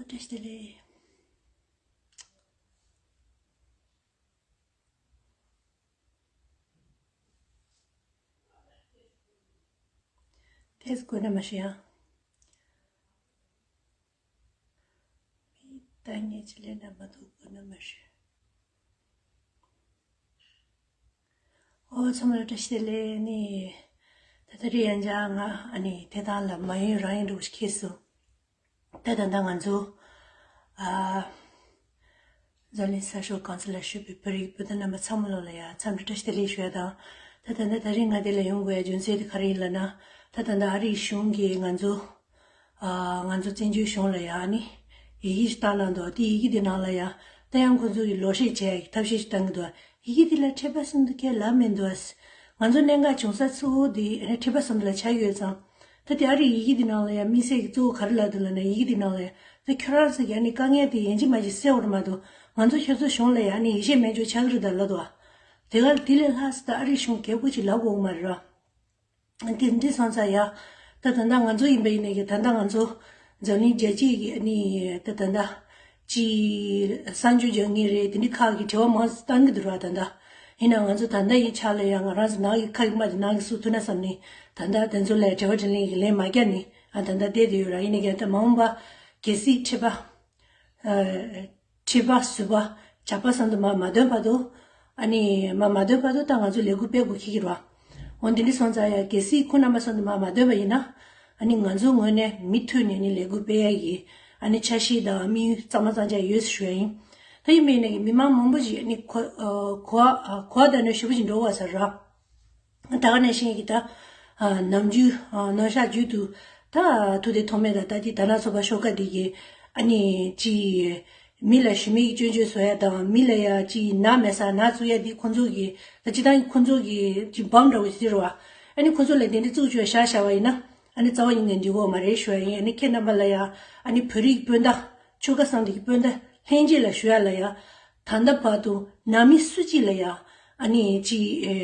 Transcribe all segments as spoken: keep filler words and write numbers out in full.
བཀྲ་ཤིས་བདེ་ལེགས། ཐེངས་དགོས་ན་མ་ཤི་ཡང་། མི་ལྟ་ཉེས་ཅི་ལས་ན་མ་ཐུག་དགོས་ན་མ་ཤི། ཨོ་ཚང་མ་ལ་བཀྲ་ཤིས་བདེ་ལེགས། ནི་ད་ལྟ་རི་ཡན་ཅང་ང་ཨ་ནི་དེ་དང་ལ་མ་ཡིན་རང་ཡིན་འགྲོ་ཤི་ཁེ་སོ། ད་ད་ལྟ་ང་ཚོ་ཨ་འཛམ་གླིང་གསར་ཤོག་ཁང་གསར་ལ་ཞུགས་པའི་བོད་རིགས་བོད་དོན་རྣམ་པ་ཚང་མ་ལོ་ལ་ཡ་འཚམས་འདྲི་བཀྲ་ཤིས་བདེ་ལེགས་ཞུ་ཡ་དང་། ད་ད་ལྟ་ད་རིང་ང་འདི་ལ་ཡོང་དགོས་ཡ་རྒྱུ་མཚན་དེ་ག་རེ་ཡིན་ལབ་ན། ད་ད་ལྟ་ཨ་རིའི་གཞུང་གིས་ང་ཚོ་ཨ་ང་ཚོ་བཙན་བྱོལ་གཞུང་ལ་ཡ་ཨ་ནི་ཡི་གེ་ཞིག་བཏང་གནང་འདུག་དེ་ཡི་གེ་དེ་ནང་ལ་ཡ་ད་ཡང་ཁོ་ཚོ་གིས་ལོག་བཤད་བྱས་ཐབས་ཤེས་ཤིག་བཏང་གི་འདུག་ཡི་གེ་དེ་ལ་ཁྲི་པ་གསུམ་དུ་ཁས་ལབ་མི་འདུག་ང་ཚོ་གནད་འགག་བྱུང་ས་གཙོ་བོ་དེ་ཨ་ནི་ཁྲི་པ་གསུམ་དུ་ལ་ཆགས་ཡོད་ཙང་། ད་དེ་ཨ་རིའི་ཡི་གེ་དེ་ནང་ལ་ཡ་དམིགས་བསལ་གྱི་གཙོ་བོ་ག་རེ་ལབ་འདུག་ལབ་ན། ཡི་གེ་དེ་ནང་ལ་ཡ་ད་ཁྱོད་རང་ཚོ་གིས་ཨ་ནི་དཀའ་ངལ་དེ་ཡིན་གཅིག་མིན་གཅིག་སེལ་བ་རེད་མ་གཏོགས། ང་ཚོ་ཁྱོད་ཚོ་གཞུང་ལ་ཡ་ཨ་ནི་ཡིད་ཆེས་མེད་འཇོག་ཆགས་ཀྱི་རེད་ད་ལབ་འདུག་དེ་ག་དེ་ལས་ལྷག་ཙམ་ད་ཨ་རིའི་གཞུང་གལ་པོ་ཅིག་ལབ་དགོས་མ་རེད་བ། དེ་འདི་སོང་ཙང་ཡ། ད་ད་ལྟ་ང་ཚོ་ཡིན་པ་ཡིན་ནའི་གི་ད་ལྟ་ང་ཚོ་འཛམ་གླིང་རྒྱལ་སྤྱིའི་གི་ཨ་ནི་ད་ད་ལྟ་ཅི་གསར་འགྱུར་རྒྱག་མཁན་རེད། དེ་འདྲའི་ཁག་གི་དྲི་བ་མང་ཙམ་བཏང་གི་འདུག་ར། ད་ལྟ་ཡིན་ན་ང་ཚོ་ད་ལྟ་ཡི་ཆ་ལ་ཡ་ང་རང་ཚོ་ནང་གི་ཁ་ཡིག་མ་དེ་ནང་གི་སུ་ཐུག་ན་བསམ་ནས་ད་ལྟ་དེ་ཚོ་ལ་དྲི་བ་དྲིས་ལན་གི་ལན་མ་རྒྱག་ནས་ཨ་ད་ལྟ་བསྡད་དེ་ཡོད་ར། ཡིན་ནའི་གི་ད་མ་འོངས་པ་གལ་སྲིད་ཁྲི་པ་ཨ། ཁྲི་པ་ཟུར་པ་ཇག་པ་བསམ་དུ་མ་མ་འདོན་བར་དུ། ཨ་ནི་མ་མ་འདོན་བར་དུ་ད་ང་ཚོ་ལས་འགུལ་སྤེལ་དགོས་ཁེལ་གྱི་རེད་བ། འོ་འདི་འདྲ་སོང་ཙང་ཡ་གལ་སྲིད་ཁོང་རྣམ་པ་བསམ་དུ་མ་མ་འདོན་པ་ཡིན་ན། ཨ་ནི་ང་ཚོའི་ངོས་ནས་མུ་མཐུད་ནས་ནི་ལས་འགུལ་སྤེལ་ཡ་ཡི་ཨ་ནི་འཆར་གཞི་དང་དམིགས་ཡུལ་གཙང་མ་གཙང་རྐྱང་ཡོད་ཟེར་ཞུ་ཡ་ཡིན། ད་ཡིན་པ་ཡིན་ནའི་མི་མང་མང་པོ་ཞིག་ཨ་ནི་གོ་ཨ་གོ་བ་གོ་བ་ལྟར་ན་ཞེ་པོ་ཅིག་འགྲོ་བ་ཟེར་ར། ད་ག་ནང་བཞིན་གྱི་ད་ཨ་ནམ་རྒྱུན་ཨ་ནམ་ཞག་རྒྱུན་དུ་ད་ཐུགས་བདེ་ཐོགས་མེད་དང་ད་ལྟའི་དར་ནག་ཚོགས་པ་ཤོག་ཁག་འདི་གི་ཨ་ནི་ཅི་མི་ལ་ཞུམ་མེད་ཀྱི་སྐྱོན་བརྗོད་བཟོ་ཡ་དང་མི་ལ་ཡ་ཅི་ནག་མེད་ས་ནག་བཙུགས་ཡ་འདི་ཁོང་ཚོ་གི་ད་སྤྱི་བཏང་ཁོང་ཚོ་གི་ཅི་བམ་འདྲ་བོ་ཞིག་རེད་བ། ཨ་ནི་ཁོང་ཚོ་ལ་དེ་འདྲ་བཙུགས་བཅུག་བཞག་བཞག་པ་ཡིན་ན་ཨ་ནི་རྩ་བ་ཉིད་ནས་འགྲིག་གི་ཡོད་མ་རེད་ཞུ་ཡ་ཡིན། ཨ་ནི་ཁྱེད་རྣམ་པ་ལ་ཡ་ཨ་ནི་བོད་རིགས་སྤུན་ཟླ་ཆོལ་ཁ་གསུམ་འདི་གི་སྤུན་ཟླ་ལྷན་རྒྱས་ལ་ཞུ་ཡ་ལ་ཡ། ད་ལྟ་བར་དུ་ནང་མི་སུ་གཅིག་ལ་ཡང་ཨ་ནི་ཅི་ཨེ་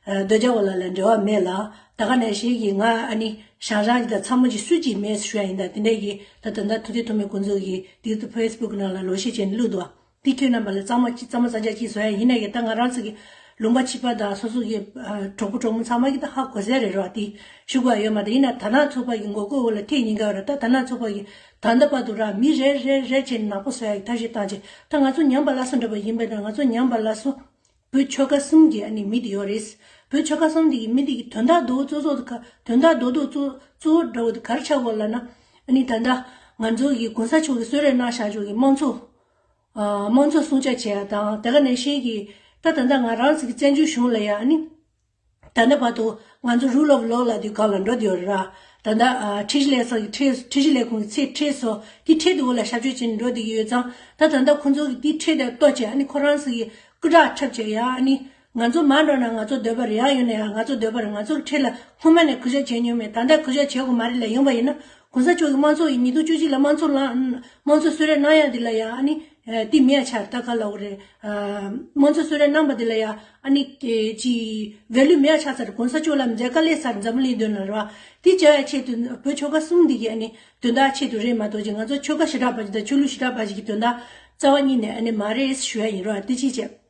ཨེ་རྡོ་རྗེ་བ་ལ་ལ་འབྲེལ་བ་མེད་ལ། ད་ག་ནང་བཞིན་གྱི་ང་ཨ་ནི་ཞང་ཞང་གི་ད་ཚ་མོ་ཅིག་སུ་གཅིག་མེད་ཞུ་ཡ་ཡིན། ད་དེ་འདྲ་གི་ད་ད་ད་ཐུགས་བདེ་ཐོགས་མེད་ཁོང་ཚོ་གི་དེ་ཚོ་ཕེ་སི་བུག་ནང་ལ་ལོག་བཤད་བྱས་ནས་བླུགས་འདུག་དེ་ཁྱོད་རྣམ་པ་ལ་གཙང་མ་ཅིག་གཙང་མ་གཙང་རྐྱང་ཅིག་བཟོ་ཡ་ཡིན་ན་གི་ད་ང་རང་ཚོ་གི་ལུང་པ་ཕྱི་པ་དང་སོ་སོ་གི་ཨ་གྲོགས་པོ་གྲོགས་མོ་ཚང་མ་གི་ད་ཧ་གོ་ས་རེད་རོ། དེ་ཞུ་དགོས་ཡ་ཡོད་མ་རེད། ཡིན་ན་དར་ནག་ཚོགས་པ་གི་ངོ་རྒོལ་འོག་ལ་ཐེངས་ཉིན་འགའ་ར་ད་དར་ནག་ཚོགས་པ་གི་ད་ལྟ་བར་དུ་ར་མི་རེ་རེ་རེ་བྱས་ནས་ནག་པོ་བཟོ་ཡ་གི་ཐབས་ཤེས་བཏང་བྱས། ད་ང་ཚོ་ཉམས་པ་སླར་གསོ་འདྲ་པོ་ཡིན་པས་ན་ང་ཚོ་ཉམས་པ་སླར་གསོ་བོད་ཆོལ་ཁ་གསུམ་གྱི་ཨ་ནི་མི་དེ་ཡོད་རེད། བོད་ཆོལ་ཁ་གསུམ་དེ་གི་མི་དེ་གི་དོན་དག་རྡོག་རྡོག་གཙོ་གཙོ་དེ་ག་དོན་དག་རྡོག་རྡོག་གཙོ་གཙོ་བོ་འདྲ་བོ་དེ་ག་རེ་ཆགས་ཡོད་ལབ་ན། ཨ་ནི་ད་ལྟ་ང་ཚོ་གི་གོང་ས་མཆོག་གི་གསོལ་རས་གནང་བཞག་ཆོག་གི་དམངས་གཙོ་ཨ་དམངས་གཙོ་སྲུང་སྐྱོབ་བྱེད་ཡ་དང་དེ་ག་ནང་བཞིན་གྱི་ད་ད་ལྟ་ང་རང་ཚོ་གི་བཙན་བྱོལ་གཞུང་ལ་ཡ་ཨ་ནི། ད་ལྟ་བར་དུ་ང་ཚོ་rule of law ལབ་དུས་སྒང་ལ་འགྲོ་བསྡད་ཡོད་རེད་ར། ད་ལྟ་ཨ་ཁྲིམས་ཞིབ་ལས་ཁང་གི་ཁྲིམས་ཁྲིམས་ཞིབ་ལས་ཁུངས་ཀྱི་ཚད་ཁྲིམས་སོགས་དེ་ཁྲིམས་དེ་འོག་ལ་ཞབས་ཞུ་བྱེད་ནས་འགྲོ་བསྡད་ཀྱི་ཡོད་ཙང་། ད་ད་ལྟ་ཁོང་ཚོ་གིས་དེ་ཁྲིམས་དེ་གཏོར་བྱས་ཨ་ནི་ཁོ་རང་ཚོ་གི་སྐུ་དྲག་འཁྲབ་བྱས་ཡ་ཨ་ནི་ང་ཚོ་མར་འགྲོ་ན་ང་ཚོ་འདོད་པ་རེད། ཡར་ཡོང་ན་ཡང་ང་ཚོ་འདོད་པ་རེད། ང་ཚོ་གི་ཁྲིམས་ལ་སྔོན་མ་ནས་གུས་ཞབས་བྱས་མྱོང་མེད། ད་ལྟ་གུས་ཞབས་བྱེད་དགོས་མ་རེད་ལབ་ཡོང་པ་ཡིན་ན། གོང་ས་མཆོག་གིས་དམངས་གཙོ་ཡི་ཉིས་སྟོང་བཅུ་གཅིག་ལ་དམངས་གཙོ་ལངས་དམངས་གཙོ་གསོལ་རས་གནང་ཡ་འདི་ལ་ཡ་ཨ་ནི། ཨ་དེ་མེད་ཡ་ཆགས་ད་ག་ལབ་དགོས་རེད། ཨ་དམངས་གཙོ་གསོལ་རས་གནང་པ་འདི་ལ་ཡ་ཨ་ནི་ཨེ་ཅི་value མེད་ཡ་ཆགས་ཚར། གོང་ས་མཆོག་ལ་མཛད་དཀའ་ལས་ཚར། འཛམ་བུ་གླིང་མདུན་ལ་རེད་བ། དེ་བྱ་ཡ་ཆེད་དུ་བོད་ཆོལ་ཁ་གསུམ་འདི་གི་ཨ་ནི་དོན་དག་ཆེད་དུ་རེད་མ་གཏོགས་ཅིག་ང་ཚོ་ཆོལ་ཁ་ཞེ་དྲག་པ་ཅིག་དང་ཆོས་ལུགས་ཞེ་དྲག་པ་ཅིག་གི་དོན་དག་རྩ་བ་ཉིད་ནས་ཨ་ནི་མ་རེད་ཞུ་ཡ་ཡིན་རོགས། དེ་གཅིག་བྱས།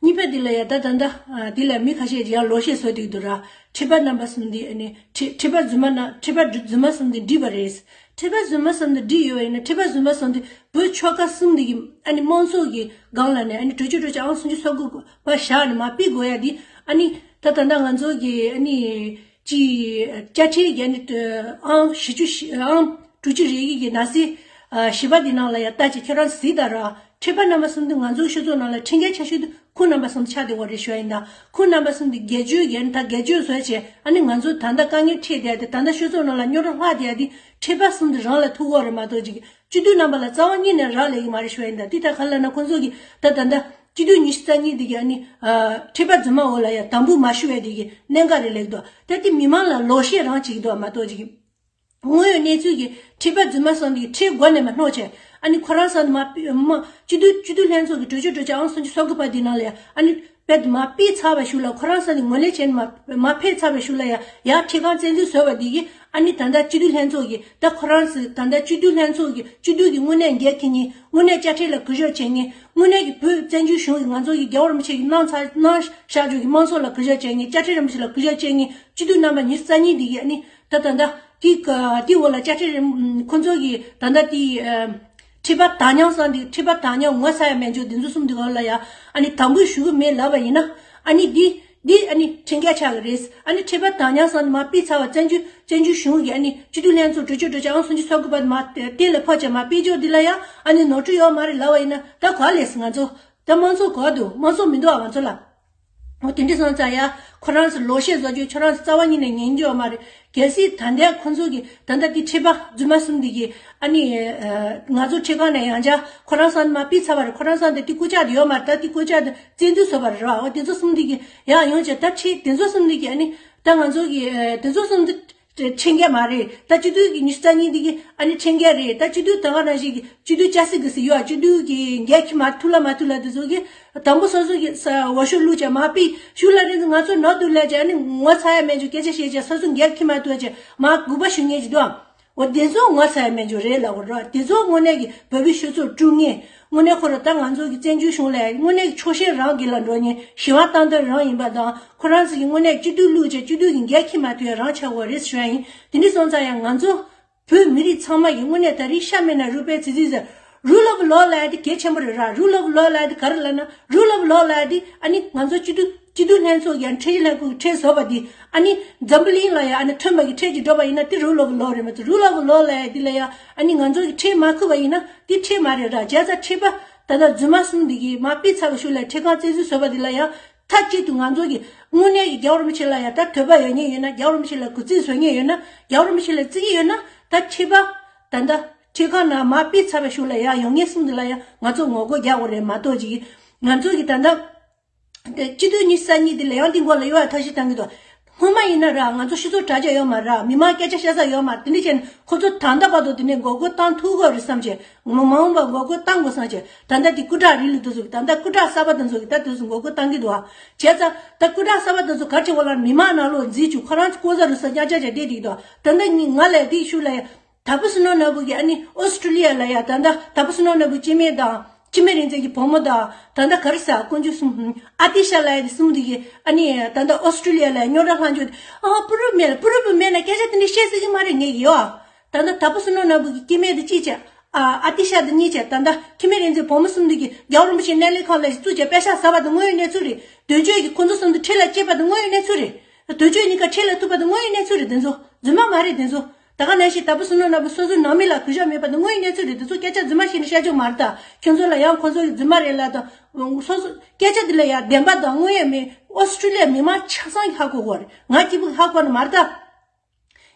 གཉིས་པ་འདི་ལ་ཡ་ད་ད་ད་ཨ་འདི་ལ་མི་ཁ་ཤས་ཀྱིས་ཡང་ལོག་བཤད་བཟོ་བསྡད་འདུག་ར། ཁྲི་པ་རྣམ་པ་གསུམ་འདི་ཨ་ནི་ཁྲི་ཁྲི་པ་རྫུན་མ་ན་ཁྲི་པ་རྫུན་མ་གསུམ་འདི་འགྲིག་པ་རེད། ཁྲི་པ་རྫུན་མ་གསུམ་འདི་འགྲིག་ཡོད་པ་ཡིན་ན་ཁྲི་པ་རྫུན་མ་གསུམ་འདི་བོད་ཆོལ་ཁ་གསུམ་འདི་གི་ཨ་ནི་དམངས་གཙོ་གི་སྒང་ལ་ནས་ཨ་ནི་གྲོས་ཆོད་གྲོས་ཆོད་ཨང་སུམ་ཅུ་སོ་དགུ་པ་བཞག་ནས་མར་ཕུད་དགོས་ཡ་འདི་ཨ་ནི་ད་ད་ད་ང་ཚོ་གི་ཨ་ནི་ཅི་བཅའ་ཁྲིམས་ཀྱི་ཨ་ནི་ཨང་བཞི་བཅུ་ཞེ་ཨང་དྲུག་ཅུ་རེ་གཉིས་ཀྱི་ནང་གསེས་ཨ་བཞི་པ་འདི་ནང་ལ་ཡ་ལྟ་ཅིག་ཁྱེད་རང་གཟིགས་དང་ར། ཁྲི་པ་རྣམ་པ་གསུམ་འདི་ང་ཚོའི་སྤྱི་ཚོགས་ནང་ལ་ཁྲིམས་འགལ་ཆེ་ཤོས་འདི་ཁོང་རྣམ་པ་གསུམ་ཆགས་བསྡད་ཡོད་རེད་ཞུ་ཡ་ཡིན། ད་ཁོང་རྣམ་པ་གསུམ་འདི་སྒེར་གཅོད་ཡིན། ད་སྒེར་གཅོད་བཟོས་བྱས་ཨ་ནི་ང་ཚོ་ད་ལྟ་དཀའ་ངལ་འཕྲད་བསྡད་དེ་ད་ལྟ་སྤྱི་ཚོགས་ནང་ལ་རྙོག་དྲ་ལྷག་བསྡད་ཡ་འདི་ཁྲི་པ་གསུམ་འདི་རང་ལ་ཐུག་ཡོད་རེད་མ་གཏོགས་ཅིག་སྤྱི་འཐུས་རྣམ་པ་ལ་རྩ་བ་ཉིད་ནས་རག་ལས་ཀྱི་མ་རེད་ཞུ་ཡ་ཡིན། ད་འདི་ད་ག་ལབ་ན་ཁོང་ཚོ་གི་ད་ད་ལྟ་སྤྱི་འཐུས་ཉི་ཤུ་རྩ་གཉིས་འདི་གི་ཨ་ནི་ཨ་ཁྲི་པ་རྫུན་མ་འོག་ལ་ཡ་དམ་འབུལ་མ་ཞུ་བའི་འདི་གི་གནད་འགག་རེད་ལབ་འདུག་ད་འདི་མི་མང་ལ་ལོག་བཤད་རང་བྱེད་ཀྱི་འདུག་མ་གཏོགས་ཅིག་དངོས་ཡོད་གནས་ཚུལ་གྱི་ཁྲི་པ་རྫུན་མ་སོང་དེ་ཁྲིའི་སྒོ་ནས་མ་སྣོག་བྱས། ཨ་ནི་ཁོ་རང་སོང་དེ་མ་མ་སྤྱི་འཐུས་སྤྱི་འཐུས་ལྷན་ཚོགས་ཀྱི་གྲོས་ཆོད་གྲོས་ཆོད་ཨང་སུམ་ཅུ་སོ་དགུ་པ་འདི་ནང་ལ་ཡ་ཨ་ནི་དཔེ་དེ་མ་ཕུད་ཚར་བའི་གཞུག་ལ་ཁོ་རང་སོང་དེ་ངོས་ལེན་བྱས་ནས་མ་མ་ཕུད་ཚར་བའི་གཞུག་ལ་ཡ་ཡར་ཁྲི་ཁང་བཙན་འཛུལ་བཟོས་པ་འདི་གིས་ ཨ་ནི་ད་ལྟ་སྤྱི་འཐུས་ལྷན་ཚོགས་ཀྱི་ད་ཁོ་རང་ཚོ་ད་ལྟ་སྤྱི་འཐུས་ལྷན་ཚོགས་ཀྱི་སྤྱི་འཐུས་ཀྱི་དངོས་གནས་འགན་འཁྱེར་མཁན། དངོས་གནས་དཔྱ་ཁྲལ་ལ་གུས་ཞབས་བྱེད་མཁན། དངོས་གནས་ཀྱི་བོད་བཙན་བྱོལ་གཞུང་གིས་ང་ཚོ་གི་རྒྱལ་བ་རིན་པོ་ཆེ་གིས་གནང་ཚར་གནང་བཞག་རྒྱུ་གི་དམངས་གཙོ་ལ་གུས་ཞབས་བྱེད་མཁན། དཔྱ་ཁྲལ་རིན་པོ་ཆེ་ལ་གུས་ཞབས་བྱེད་མཁན་སྤྱི་འཐུས་རྣམ་པ་ཉི་ཤུ་རྩ་གཉིས་འདི་གིས་ཨ་ནི་ད་ད་ལྟ་དེ་དེ་འོག་ལ་དཔྱ་ཁྲལ་རིན་ཁོ་ཚོ་གི་ད་ལྟ་དེ་ཁྲི་པ་དྭགས་ཉང་སང་འདི་ཁྲི་པ་དྭགས་ཉང་ངོ་ཚ་ཡ་མེད་འཇོག་འདི་ཚོ་གསུམ་འདི་ག་ལ་ཡ་ཨ་ནི་དམ་འབུལ་ཞུ་གི་མེད་ལབ་པ་ཡིན་ན། ཨ་ནི་འདི་འདི་ཨ་ནི་ཁྲིམས་འགལ་ཆགས་ཀྱི་རེད། ཨ་ནི་ཁྲི་པ་དྭགས་ཉང་སང་འདི་མར་ཕུད་ཚར་བ་བཙན་བྱོལ་བཙན་བྱོལ་གཞུང་གི་ཨ་ནི་སྤྱི་འཐུས་ལྷན་ཚོགས་གྲོས་ཆོད་གྲོས་ཆོད་ཨང་སུམ་ཅུ་སོ་དགུ་པ་མར་གཏན་ལ་ཕབ་བྱས་མར་ཕུད་འཇོག་འདི་ལ་ཡ་ཨ་ནི་ནོར་འཁྲུལ་ཡོད་མ་རེད་ལབ་པ་ཡིན་ན། ད་ག་ལས་སི་ང་ཚོ་ད་དམངས་གཙོ་ག་འདུག་དམངས་གཙོ་མི་འདུག་ཨ་ང་ཚོ་ལ། འོ་དེ་འདྲ་སོང་ཙང་ཡ་ཁོ་རང་ཚོ་ལོ་ཤས་བཟོ་རྒྱུ་ཁྱོད་རང་ཚོ་རྩ་བ་ཉིད་ནས་ཉན་རྒྱུ་ཡོད་མ་རེད། གལ་སྲིད་ད་ལྟའི་ཁོ་ཚོ་གི་ད་ལྟ་དེ་ཁྲི་པ་རྫུན་མ་གསུམ་འདི་གི་ཨ་ནི་ང་ཚོ་ཁྲི་ཁང་ནས་ཡང་བསྐྱར་ཁོ་རང་ཚོ་མར་ཕུད་ཚར་བ་རེད། ཁོ་རང་ཚོ་འདི་དེ་རྐུབ་བཀྱག་དེ་ཡོད་མ་རེད། ད་དེ་རྐུབ་བཀྱག་དེ་བཙན་འཛུལ་བཟོས་པ་རེད་ར། འོ་དེ་ཚོ་གསུམ་འདི་གི་ཡང་ཡོང་བྱས་ད་ཁྲི་དེ་ཚོ་གསུམ་འདི་གི་ཨ་ནི་ད་ང་ཚོ་གི་དེ་ཚོ་གསུམ་འདི་ཁྲིམས་འགལ་མ་རེད། ད་སྤྱི་འཐུས་ཀྱི་ཉི་ཤུ་རྩ་གཉིས་འདི་གི་ཨ་ནི་ཁྲིམས་འགལ་རེད། ད་སྤྱི་འཐུས་ད་ག་ནང་བཞིན་གྱི་སྤྱི་འཐུས་ཆབ་སྲིད་ཀྱི་སྲིད་ཡོད་ཨ། སྤྱི་འཐུས་ཀྱི་འགན་འཁྱེར་མ་ཐུབ་ལ་མ་ཐུབ་ལ་དེ་ཚོ་གི་དང་པོ་སོ་སོ་གི་ས་འོས་ཤོག་བླུགས་བྱས་མར་ཕུད། ཞུ་ལ་རེད། ང་ཚོ་ནོར་འདུག་ལབ་བྱས་ཨ་ནི་ངོ་ཚ་ཡ་མེད་འཇོག་སྐད་ཆ་བཤད་བྱས་སོ་སོ་འགན་འཁྱེར་མ་ཐུབ་བྱས་མར་སྒུག་པ་ཞུ་མཁན་ཅིག་འདུག་ཨ། འོ་དེ་ཚོ་ངོ་ཚ་ཡ་མེད་འཇོག་རེད་ལབ་དགོས་རེད། དེ་ཚོ་དངོས་གནས་ཀྱི་བོད་པའི་སྤྱི་ཚོགས་དཀྲུག་མཁན། དངོས་གནས་ཁོ་རང་ད་ང་ཚོ་གི་བཙན་བྱོལ་གཞུང་ལ་དངོས་གནས་ཀྱི་ཕྱོགས་ཞེན་རང་སྒེར་ལ་འགྲོ་མཁན། ཞི་བ་བཏང་འདོད་རང་ཡིན་པ་དང་། ཁོ་རང་ཚོ་གི་དངོས་གནས་སྤྱི་འཐུས་བླུགས་བྱས་སྤྱི་འཐུས་ཀྱི་འགན་འཁྱེར་མ་ཐུབ་ཡ་རང་ཆགས་དགོས་རེད་ཞུ་ཡ་ཡིན། དེ་འདྲ་སོང་ཙང་ཡང་ང་ཚོ་བོད་མི་རིགས་ཚང་མ་ཡི་དངོས་གནས་ད་རེས་ཤ་མེད་ན་རུས་པའི་ཙི་ཙི་ཟེར། Rule of law ལབ་ཡ་དེ་གལ་ཆེན་པོ་རེད་ར། Rule of law ལབ་ཡ་དེ་ག་རེ་ལབ་ན། Rule of law ལབ་ཡ་དེ་ཨ་ནི་ང་ཚོ་སྤྱི་འཐུས་སྤྱི་འཐུས་ལྷན་ཚོགས་ཀྱི་ཁྲིམས་ཞིབ་ལྷན་ཁང་གི་ཁྲིམས་བཟོ་བ་དེ་ཨ་ནི་འཛམ་བུ་གླིང་ལ་ཡ་ཨ་ནི་མཐུན་པ་གི་ཁྲིམས་ཅིག་འགྲོ་བ་ཡིན་ན་དེ་Rule of law རེད་མ་གཏོགས། Rule of law ལབ་ཡ་དེ་ལ་ཡ་ཨ་ནི་ང་ཚོ་གི་ཁྲིམས་མ་ཁུར་བ་ཡིན་ན་དེ་ཁྲིམས་མ་རེད་ར། བྱས་ཙང་ཁྲི་པ་ད་ལྟ་རྫུན་མ་གསུམ་འདི་གིས་མར་ཕུད་ཚར་བའི་ཤུལ་ལ་ཁྲི་ཁང་བཙན་འཛུལ་བཟོ་བ་འདི་ལ་ཡ་མཐའ་གཅིག་ཏུ་ང་ཚོ་གི་དངོས་གནས་ཀྱི་རྒྱལ་བ་རིན་པོ་ཆེ་ལ་ཡ་ད་དད་པ་ཡོད་མཁན་ཡོད་ན། རྒྱལ་བ་རིན་པོ་ཆེ་ལ་གུས་བརྩི་བཟོ་མཁན་ཡོད་ན། རྒྱལ་བ་རིན་པོ་ཆེ་ལ་བརྩི་གི་ཡོད་ན། ད་ཁྲི་པ་ད་ལྟ་ཁྲི་ཁང་ནང་མར་ཕུད་ཚར་བའི་ཤུལ་ལ་ཡ་ཡོང་མཁན་གསུམ་འདི་ལ་ཡ་ང་ཚོ་ངོ་རྒོལ་རྒྱག་དགོས་རེད་མ་གཏོགས་ཅིག་ང་ཚོ་གི་ད་ལྟ་དེ་སྤྱི་འཐུས་ཉི་ཤུ་རྩ་གཉིས་འདི་ལ་ཡང་འདི་མགོ་ལ་གཡོག་ཡ་ཐབས་ཤེས་བཏང་གི་འདུག་སྔོན་མ་ཡིན་ན་ར་ང་ཚོ་སྤྱི་ཚོགས་དྲ་རྒྱ་ཡོད་མ་ར། མི་མང་སྐད་ཆ་བཤད་ས་ཡོད་མ་ར། དེ་འདྲ་བྱས་ནས་ཁོ་ཚོ་ད་ལྟ་བར་དུ་དེ་ནས་འགོག་རྒོལ་བཏང་ཐུབ་ཀྱི་རེད་བསམ་བྱས། མ་འོངས་པ་འགོག་རྒོལ་བཏང་དགོས་བསམ་བྱས། ད་ལྟ་དེ་སྐུ་དྲག་རིང་ལུགས་དེ་ཚོ་གིས་ད་ལྟ་སྐུ་དྲག་གསར་པ་དེ་ཚོ་གིས་ད་དེ་ཚོ་འགོག་རྒོལ་བཏང་གི་འདུག་ཨ། བྱས་ཙང་ད་སྐུ་དྲག་གསར་པ་དེ་ཚོ་ག་རེ་བྱེད་དགོས་ལབ་ན། མི་མང་ནང་ལོགས་འཛུལ་བཅུག་ཁོ་རང་ཚོ་ལྐོག་ཟ་རུལ་སུངས་རྐྱང་རྐྱང་བྱས་བསྡད་ཀྱི་འདུག་ད་ལྟ་ཉིན་ང་ལ་དེའི་ཤུལ་ལ་ཡ། དྭགས་པོ་བསོད་ནམས་ནོར་བུ་གིས་ཨ་ནི་ཨོ་སི་ཀྲི་ལི་ཡ་ལ་ཡ་ད་ལྟ་དྭགས་པོ་བསོད་ནམས་ནོར་བུ་སྐྱེ་དམན་དང་འཆི་མེད་རིག་འཛིན་གྱི་བུ་མོ་དང་། ད་ལྟ་ག་རེ་ཟེར་དཀོན་མཆོག་གསུམ་ཨ་ཏི་ཤ་ལབ་ཡ་དེ་གསུམ་དེ་གིས་ཨ་ནི་ད་ལྟ་ཨོ་སི་ཀྲི་ལི་ཡ་ལ་ཡ་རྙོག་དྲ་ལྷག་འཇོག་དེ། ཨ་པུ་རུ་མེད་ལ་པུ་རུ་པུ་མེད་ན་སྐད་ཆ་དེ་འདྲ་བཤད་སྲིད་ཀྱི་མ་རེད་ངས་ཀྱི་ཡོ། ད་ལྟ་དྭགས་པོ་བསོད་ནམས་ནོར་བུ་གི་སྐྱེ་དམན་དེ་གཅིག་བྱས། ཨ་ཨ་ཏི་ཤ་དེ་གཉིས་བྱས། ད་ལྟ་འཆི་མེད་རིག་འཛིན་བུ་མོ་གསུམ་དེ་གིས་རྒྱལ་བ་རིན་པོ་ཆེ་གནས་ལྷན་ཁང་ལ་བཙུགས་བྱས་པེ་ཤག་ཟ་བ་དེ་དངོས་ཡོད་གནས་ཚུལ་རེད། དོན་གཅོད་ཀྱིས་ཁོ་ཚོ་གསུམ་དེ་ཁྲིམས་ལ་བཅད་པ་དེ་དངོས་ཡོད་གནས་ཚུལ་རེད། དོན་གཅོད་གཉིས་ཀ་ཁྲིམས་ལ་ཐུག་པ་དེ་དངོས་ཡོད་གནས་ཚུལ་རེད། དེ་ཚོ་རྫུན་མ་མ་རེད། དེ་ཚོ་ད་ག་ནང་བཞིན་དྭགས་པོ་བསོད་ནམས་ནོར་བུ་སོ་སོའི་ནང་མི་ལ་གུས་ཞབས་མེད་པ་དེ་དངོས་ཡོད་གནས་ཚུལ་རེད། དེ་ཚོ་སྐད་ཆ་རྫུན་མ་བཤད་ནས་བཤད་རྒྱུ་མ་རེད་ད། ཁྱོད་ཚོ་ལ་ཡང་ཁོ་ཚོ་གི་རྫུན་མ་རེད་ལབ་དང་། སོ་སོ་སྐད་ཆ་དེ་ལ་ཡང་བདེན་པ་དང་དངོས་ཡོད་མེད་ཨོ་སི་ཀྲི་ལི་ཡ་མི་མང་ཆ་ཚང་གིས་ཧ་གོ་གི་རེད། ང་གཅིག་པུ་གིས་ཧ་གོ་ནི་མ་རེད་ད།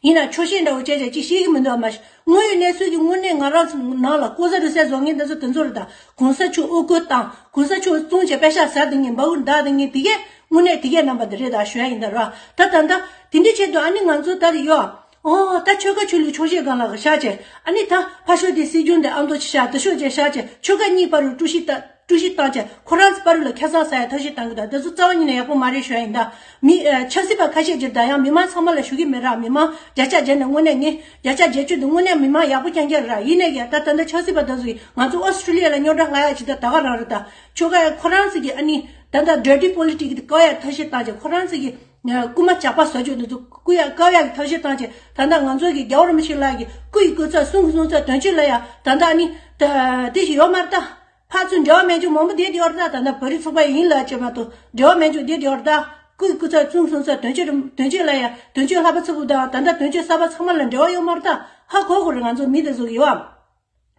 ཡིན་ན་ཆོག་ཤེས་འདྲ་བོ་བྱས་བྱས་ཅིག་ཤེས་ཀྱི་མི་འདུག་ཨ། མ་གཞི་དངོས་ཡོད་གནས་ཚུལ་གྱི་དངོས་གནས་ང་རང་ཚོ་ནང་ལ་ལྐོག་ཟ་རུལ་སུངས་བཟོ་མཁན་དེ་ཚོ་དེ་ཚོ་རེད་ད། གོང་ས་མཆོག་དབུ་སྐོར་བཏང་། གོང་ས་མཆོག་བཙོང་བྱས་པེ་ཤག་ཟ་བསྡད་མཁན་འབའ་འུར་བརྡབ་བསྡད་མཁན་དེ་གས་དངོས་གནས་དེ་གས་རྣམ་པ་དེ་རེད་ད་ཞུ་ཡ་ཡིན་ད་ར། ད་ད་ད་དེ་འདྲའི་ཆེད་དུ་ཨ་ནི་ང་ཚོ་ད་རེ་ཡོད། ཨོ་ད་ཆོལ་ཁ་ཆོས་ལུགས་ཕྱོགས་ཞེན་སྒང་ལ་བཞག་བྱས། ཨ་ནི་ད་ཕར་ཕྱོགས་དེ་སྲིད་སྐྱོང་དེ་ཨ་མདོ་ཆེ་བཞག་དེ་ཕྱོགས་ཅིག་བཞག་བྱས། ཆོལ་ཁ་གཉིས་བར་རུ་དཀྲུག་ཤིང་བཏང་། དཀྲུག་ཤིང་བཏང་བྱས་ཁོ་རང་ཚོ་བར་ལ་ཁ་སང་ཟ་ཡ་ཐབས་ཤེས་བཏང་གི་འདུག་དེ་ཚོ་རྩ་བ་ཉིད་ནས་ཡག་པོ་མ་རེད་ཞུ་ཡ་ཡིན་ད། མི་ཨ་ཆབ་སྲིད་པ་ཁ་ཤས་ཅིག་ད་ཡང་མི་མང་ཚང་མ་ལ་ཞུ་གི་མེད་ར། མི་མང་བརྒྱ་ཆ་བརྒྱ་ནས་དངོས་གནས་ངས་བརྒྱ་ཆ་བརྒྱད་ཅུ་དེ་དངོས་གནས་མི་མང་ཡག་པོ་རྐྱང་རྐྱང་རེད་ར། ཡིན་ནའི་ཡ་ད་ད་ལྟ་ཆབ་སྲིད་པ་དེ་ཚོ་གིས་ང་ཚོ་ཨོ་སི་ཀྲི་ལི་ཡ་ལ་རྙོག་དྲ་ལྷག་ཡ་ཅིག་ད་ད་ག་རང་རེད་ད། ཆོལ་ཁ་ཡ་ཁོ་རང་ཚོ་གིས་ཨ་ནི་ད་ལྟ་dirty politics དེ་བཀག་ཡ་ཐབས་ཤེས་བཏང་བྱས། ཁོ་རང་ཚོ་གིས་རྐུ་མ་ཇག་པ་བཟོ་རྒྱུ་དེ་ཚོ་རྐུ་ཡ་བཀག་ཡ་གི་ཐབས་ཤེས་བཏང་བྱས། ད་ལྟ་ང་ཚོ་གི་རྒྱལ་བ་རིན་པོ་ཆེ་ལགས་ཀྱི་སྐུ་ཡི་སྐུ་ཚབ་གསུང་གི་གསུང་ཚབ་དོན་གཅོད་ལ་ཡ་ད་ལྟ་ཨ་ནི་ད་དེ་ཞིག་ཡོད་མ་རེད་ད། ཕར་ཚུར་འབྲེལ་བ་མེད་རྒྱུ་མང་པོ་བསྡད་ཡོད་རེད་ད། ད་ལྟ་བོད་རིགས་ཚོགས་པ་ཡིན་ལབ་བྱས་མ་གཏོགས་འབྲེལ་བ་མེད་རྒྱུ་བསྡད་ཡོད་རེད་ད། སྐུ་ཡི་སྐུ་ཚབ་གསུང་གསུང་ཚབ་དོན་གཅོད་དོན་གཅོད་ལ་ཡ་དོན་གཅོད་ལྷག་པ་ཚ་བོ་དང་ད་ལྟ་དོན་གཅོད་གསར་པ་ཚང་མ་ལ་འབྲེལ་བ་ཡོད་མ་རེད་ད། ཧ་གོ་དགོས་རེད་ང་ཚོ་མི་དེ་ཚོ་གི་ཡོད་ཨ།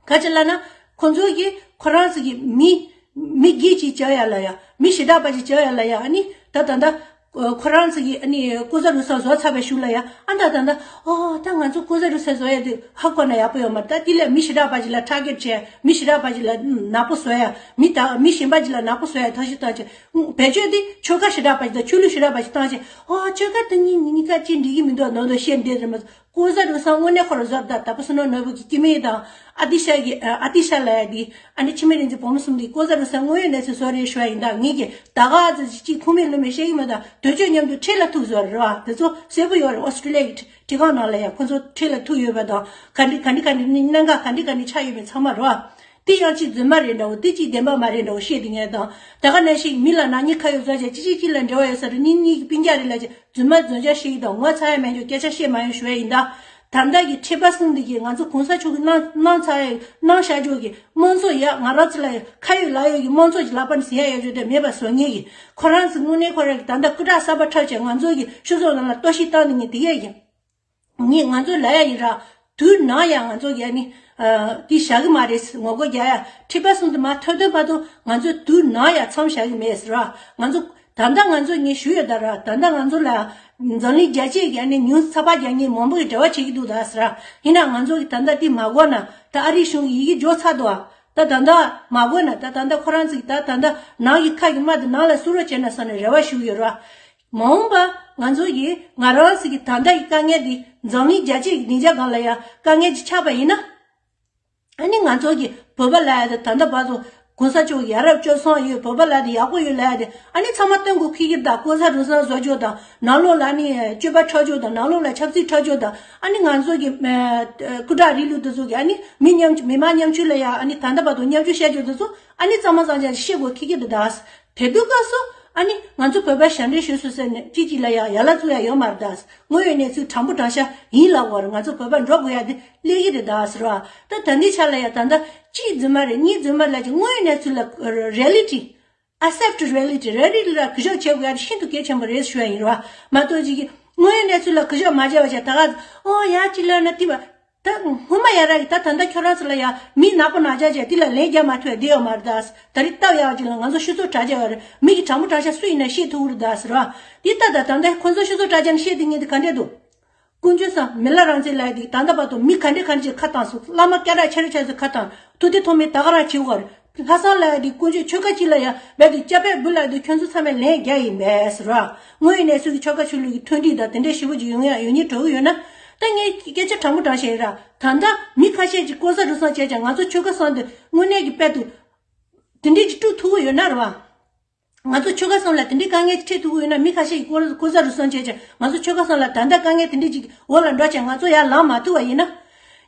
ག་ཅི་ལབ་ན། ཁོ་ཚོ་གིས་ཁོ་རང་ཚོ་གི་མི་མི་སྒེར་ཅིག་བྱ་ཡ་ལ་ཡ་མི་ཞེ་དྲག་པ་ཅིག་བྱ་ཡ་ལ་ཡ་ཨ་ནི་ད་ད་ད། ཁོ་རང་ཚོ་གི་ཨ་ནི་ལྐོག་ཟ་རུལ་སུངས་བཟོ་ཚར་བའི་གཞུག་ལ་ཡ་ཨ་ད་ད་ད་ཨོ་ད་ང་ཚོ་ལྐོག་ཟ་རུལ་སུངས་བཟོ་ཡ་དེ་ཧ་གོ་ན་ཡག་པོ་ཡོད་མ་རེད་ད། དེ་ལས་མི་ཞེ་དྲག་པ་ཅིག་ལ་ཊར་གེཊ་བྱས། མི་ཞེ་དྲག་པ་ཅིག་ལ་ནག་པོ་བཟོ་ཡ། མི་ད་མི་གཞན་པ་ཅིག་ལ་ནག་པོ་བཟོ་ཡ་ཐབས་ཤེས་བཏང་བྱས། བེད་སྤྱོད་དེ་ཆོལ་ཁ་ཞེ་དྲག་པ་ཅིག་དང་ཆོས་ལུགས་ཞེ་དྲག་པ་ཅིག་བཏང་བྱས། ཨོ་ཆོལ་ཁ་དེ་གཉིས་གཉིས་ཀ་ཅིག་འགྲིག་གི་མི་འདུག་ནང་དུ་བཤད་བསྡད་རེད་མ་གཏོགས། ལྐོག་ཟ་རུལ་སུངས་དངོས་གནས་ཁོ་རང་བཟོ་ར་ད། ད་པོ་སུ་ནོ་ནོར་བུ་གི་སྐྱེ་དམན་དང་ཨ་ཏི་ཤ་གི་ཨ་ཏི་ཤ་ལ་ཡ་དེ་ཨ་ནི་འཆི་མེད་རིག་འཛིན་བུ་མོ་གསུམ་དེ་ལྐོག་ཟ་རུལ་སུངས་དངོས་ཡོད་གནས་ཚུལ་བཟོ་རེད་ཞུ་བ་ཡིན་ད། ངེད་ཀྱིས་ད་ག་ཨ་ཙི་ཅིག་ཅིག་ཁུངས་མེད་ལུང་མེད་བཤད་ཀྱི་མེད་ད། དོན་གཅོད་མཉམ་དུ་ཁྲིམས་ལ་ཐུག་བཟོ་རེད་བ། དེ་ཚོ་གསལ་པོ་ཡོད་རེད། ཨོ་སི་ཀྲི་ལི་ཡ་གི་ཁྲི་ཁང་ནང་ལ་ཡ་ཁོ་ཚོ་ཁྲིམས་ལ་ཐུག་ཡོད་པ་དང་ག་འདྲི་ག་འདྲི་ག་འདྲི་གནད་འགག་ག་འདྲི་ག་འདྲི་ཆགས་ཡོད་པའི་ཚང་མ་རེད་བ། དེ་ཡང་གཅིག་རྫུན་མ་རེད་འདྲ་བོ། དེ་གཅིག་བདེན་པ་མ་རེད་འདྲ་བོ་བཤད་དེ་ངས་དང་། ད་ག་ནང་བཞིན་མི་ལ་ནག་ཉེས་ཁ་གཡོགས་བཟོ་བྱས་གཅིག་གཅིག་གཅིག་ལ་འབྲེལ་བ་ཡོད་ས་རེད། གཉིས་གཉིས་ཀྱི་སྤུན་ཀྱག་རེད་ལབ་བྱས་རྫུན་མ་རྫུན་ཆག་བཤད་ཀྱི་དང་། ངོ་ཚ་ཡ་མེད་འཇོག་སྐད་ཆ་བཤད་མ་ཡོང་ཞུ་བ་ཡིན་ད། ད་ལྟ་གི་ཁྲི་པ་གསུམ་འདི་གིས་ང་ཚོ་གོང་ས་མཆོག་གི་གནང་གནང་ཚར་ཡ་གནང་བཞག་འཇོག་གི་དམངས་གཙོ་ཡ་ང་རང་ཚོ་ལ་ཡ་ཁ་ཡོད་ལག་ཡོད་ཀྱི་དམངས་གཙོ་གི་ལག་པ་ནས་ཟིན་ཡ་ཡོད་འཇོག་དེ་མེད་པ་བཟོ་ངེས་ཀྱི། ཁོ་རང་ཚོ་དངོས་གནས་ཁོ་རང་གི་ད་ལྟ་སྐུ་དྲག་གསར་པ་འཁྲབ་བྱས་ང་ཚོ་གི་སྤྱི་ཚོགས་ནང་ལ་གཏོར་བཤིག་བཏང་ནས་ངས་དེ་ཡས་ཡིན། ངས་ང་ཚོ་ལ་ཡ་ཡིན་ར། དུས་ནམ་ཡང་ང་ཚོ་གི་ཨ་ནི། ཨ་དེ་བཞག་གི་མ་རེད། ངོ་རྒོལ་རྒྱག་ཡ་ཁྲི་པ་གསུམ་དུ་མ་ཐོན་ཐོན་བར་དུ་ང་ཚོ་དུས་ནམ་ཡང་མཚམས་བཞག་གི་མེད་ཟེར་ར། ང་ཚོ་ད་ལྟ་ང་ཚོ་ངས་ཞུ་ཡོད་ད་ར། ད་ལྟ་ང་ཚོ་ལ་འཛམ་གླིང་རྒྱལ་སྤྱིའི་གི་ཨ་ནི་ཉུང་ཚགས་པ་རྒྱག་མཁན་མང་པོ་གི་འབྲེལ་བ་བྱེད་ཀྱི་འདུག་ད་ཟེར་ར། ཡིན་ན་ང་ཚོ་གི་ད་ལྟ་དེ་མ་གོ་ན་ད་ཨ་རིའི་གཞུང་གི་ཡི་གེ་འཇོག་ཚར་འདུག་ཨ། ད་ད་ལྟ་མ་གོ་ན་ད་ད་ལྟ་ཁོ་རང་ཚོ་གི་ད་ད་ལྟ་ནང་གི་ཁ་གི་དམག་དེ་ནང་ལ་བསུ་རོགས་བྱས་ན་བསམ་ནས་རེ་བ་ཞུ་གི་ཡོད་ར། མ་འོངས་པ་ང་ཚོ་གིས་ང་རང་ཚོ་གི་ད་ལྟ་གི་དཀའ་ངལ་འདི་འཛམ་གླིང་རྒྱལ་སྤྱི་གི་སྡིངས་ཆ་སྒང་ལ་ཡང་དཀའ་ངལ་ཅིག་ཆགས་པ་ཡིན་ན། ཨ་ནི་ང་ཚོ་གི་བོད་པ་ལ་ཡ་དེ་ད་ལྟ་བར་དུ་གོང་ས་མཆོག་ཡ་རབས་སྤྱོད་བཟང་ཡོད། བོད་པ་ལ་དེ་ཡག་པོ་ཡོད་ལ་ཡ་དེ་ཨ་ནི་ཚང་མ་སྟོན་དགོས་ཁེལ་གྱི་རེད་ད། ལྐོག་ཟ་རུལ་སུངས་བཟོ་རྒྱུ་དང་ནང་ལོགས་ལ་ཨ་ནི་སྤྱོད་པ་འཁྲབ་རྒྱུ་དང་ནང་ལོགས་ལ་ཆབ་སྲིད་འཁྲབ་རྒྱུ་དང་ཨ་ནི་ང་ཚོ་གི་སྐུ་དྲག་རིང་ལུགས་དེ་ཚོ་གི་ཨ་ནི་མི་ཉམ་མི་མང་ཉམ་ཆུང་ལ་ཡ་ཨ་ནི་ད་ལྟ་བར་དུ་ཉམ་ཆུང་བཤད་རྒྱུ་དེ་ཚོ་ཨ་ནི་གཙང་མ་གཙང་རྐྱང་ཤེས་དགོས་ཁེལ་གྱི་རེད་ད། དེ་དུས་སྐབས་སུ་ཨ་ནི་ང་ཚོ་བོད་པ་ཞབས་འདྲེན་ཞུ་སོང་ཟེར་ནས་ཅིག་ཅིག་ལ་ཡང་ཡ་ལ་བཙུགས་ཡ་ཡོད་མ་རེད་ད། དངོས་ཡོད་གནས་ཚུལ་དྲང་པོ་དྲང་བཞག་ཡིན་ལབ་དགོས་རེད། ང་ཚོ་བོད་པ་འགྲོ་དགོས་ཡ་དེ་སླེབས་ཀྱི་རེད་ད་ཟེར་བ། ད་ད་ལྟའི་ཆ་ལ་ཡ་ད་ལྟ་གཅིག་རྫུན་མ་རེད་གཉིས་རྫུན་མ་རེད་ལབ་ཀྱི་དངོས་ཡོད་གནས་ཚུལ་ལ་རེ་ལི་ཊི། ཨེ་སེབ་ཊི་རེ་ལི་ཊི། རེ་ལི་ཊི་ལ་གུས་ཞབས་བྱེད་དགོས་ཡ་དེ་ཤིན་ཏུ་གལ་ཆེན་པོ་རེད་ཞུ་ཡ་ཡིན་རེད་བ། མ་གཏོགས་ཅིག་གི་དངོས་ཡོད་གནས་ཚུལ་ལ་གུས་ཞབས་མ་བྱས་པ་བྱས་ད་ག་ཨོ་ཡ་ཅི་ལབ་ན་དེ་བ། ད་སྔོན་མ་ཡ་ར་གི་ད་ད་ལྟ་ཁྱོད་རང་ཚོ་ལ་ཡ་མི་ནག་པོ་ནག་ཇག་ཅེས་དེ་ལ་ལན་རྒྱག་མ་ཐུབ་ཡ་བསྡད་ཡོད་མ་རེད་ད། ད་རེས་སྟབས་ཡག་ཅིག་ལ་ང་ཚོ་ཤུ་ཚོ་དྲག་ཅེས་ཡོད་རེད། མི་གི་དྲང་པོ་དྲང་བཞག་སུ་ཡིན་ན་ཤེས་ཐུབ་ཀྱི་རེད་ད་ཟེར་བ། དེ་ལྟ་ད་ད་ལྟ་ཁོ་ཚོ་ཤུ་ཚོ་དྲག་ཅེས་ནས་བཤད་དེ་ངས་དེ་ག་འདྲས་འདུག་དཀོན་མཆོག་གསུམ་མི་ལ་རང་བཙན་ལབ་ཡ་དེ་ད་ལྟ་བར་དུ་མི་ག་འདྲས་ག་འདྲས་ཅིག་ཁ་བཏང་སོང་། བླ་མ་སྐད་གྲགས་ཆེ་རུ་ཆེ་རུ་ཁ་བཏང་། ཐུགས་བདེ་ཐོགས་མེད་ད་ག་རང་བྱེད་དགོས་རེད། ལྷག་བསམ་ལབ་ཡ་དེ་དཀོན་མཆོག་ཆོལ་ཁ་གཅིག་ལ་ཡ་རྦད་དེ་སྐྱབས་པས་འབུལ་ལ་དེ་ཁྱོད་ཚོ་ཚང་མས་ལན་རྒྱག་ཡིན་པས་ཟེར་བ། དངོས་ཡོད་གནས་ཚུལ་གྱི་ཆོལ་ཁ་ཆོས་ལུགས་ཀྱི་མཐུན་སྒྲིལ་དང་དེ་འདྲས་ཞེ་པོ་ཅིག་ཡོང་ཡ་ཡོང་སྙིང་བྲོ་གི་ཡོད་ན། ད་ངས་སྐད་ཆ་དྲང་པོ་དྲང་བཤད་ཡིན་ར། ད་ལྟ་མི་ཁ་ཤས་ཀྱིས་ལྐོག་ཟ་རུལ་སུངས་བྱས་ཀྱང་ང་ཚོ་ཆོལ་ཁ་གསུམ་དེ་དངོས་གནས་ཀྱི་དཔལ་དུ་དེ་འདྲས་ཀྱི་དཀྲུག་ཐུབ་ཀྱི་ཡོད་ན་རེད་བ། ང་ཚོ་ཆོལ་ཁ་གསུམ་ལ་དེ་འདྲའི་དཀའ་ངལ་འཕྲད་ཐུབ་ཀྱི་ཡོད་ན། མི་ཁ་ཤས་ཀྱིས་ལྐོག་ལྐོག་ཟ་རུལ་སུངས་བྱས་ཀྱང་ང་ཚོ་ཆོལ་ཁ་གསུམ་ལ་ད་ལྟ་དཀའ་ངལ་དེ་འདྲའི་ཅིག་འོག་ལ་འགྲོ་ཀྱང་ང་ཚོ་ཡར་ལངས་མ་ཐུབ་པ་ཡིན་ན།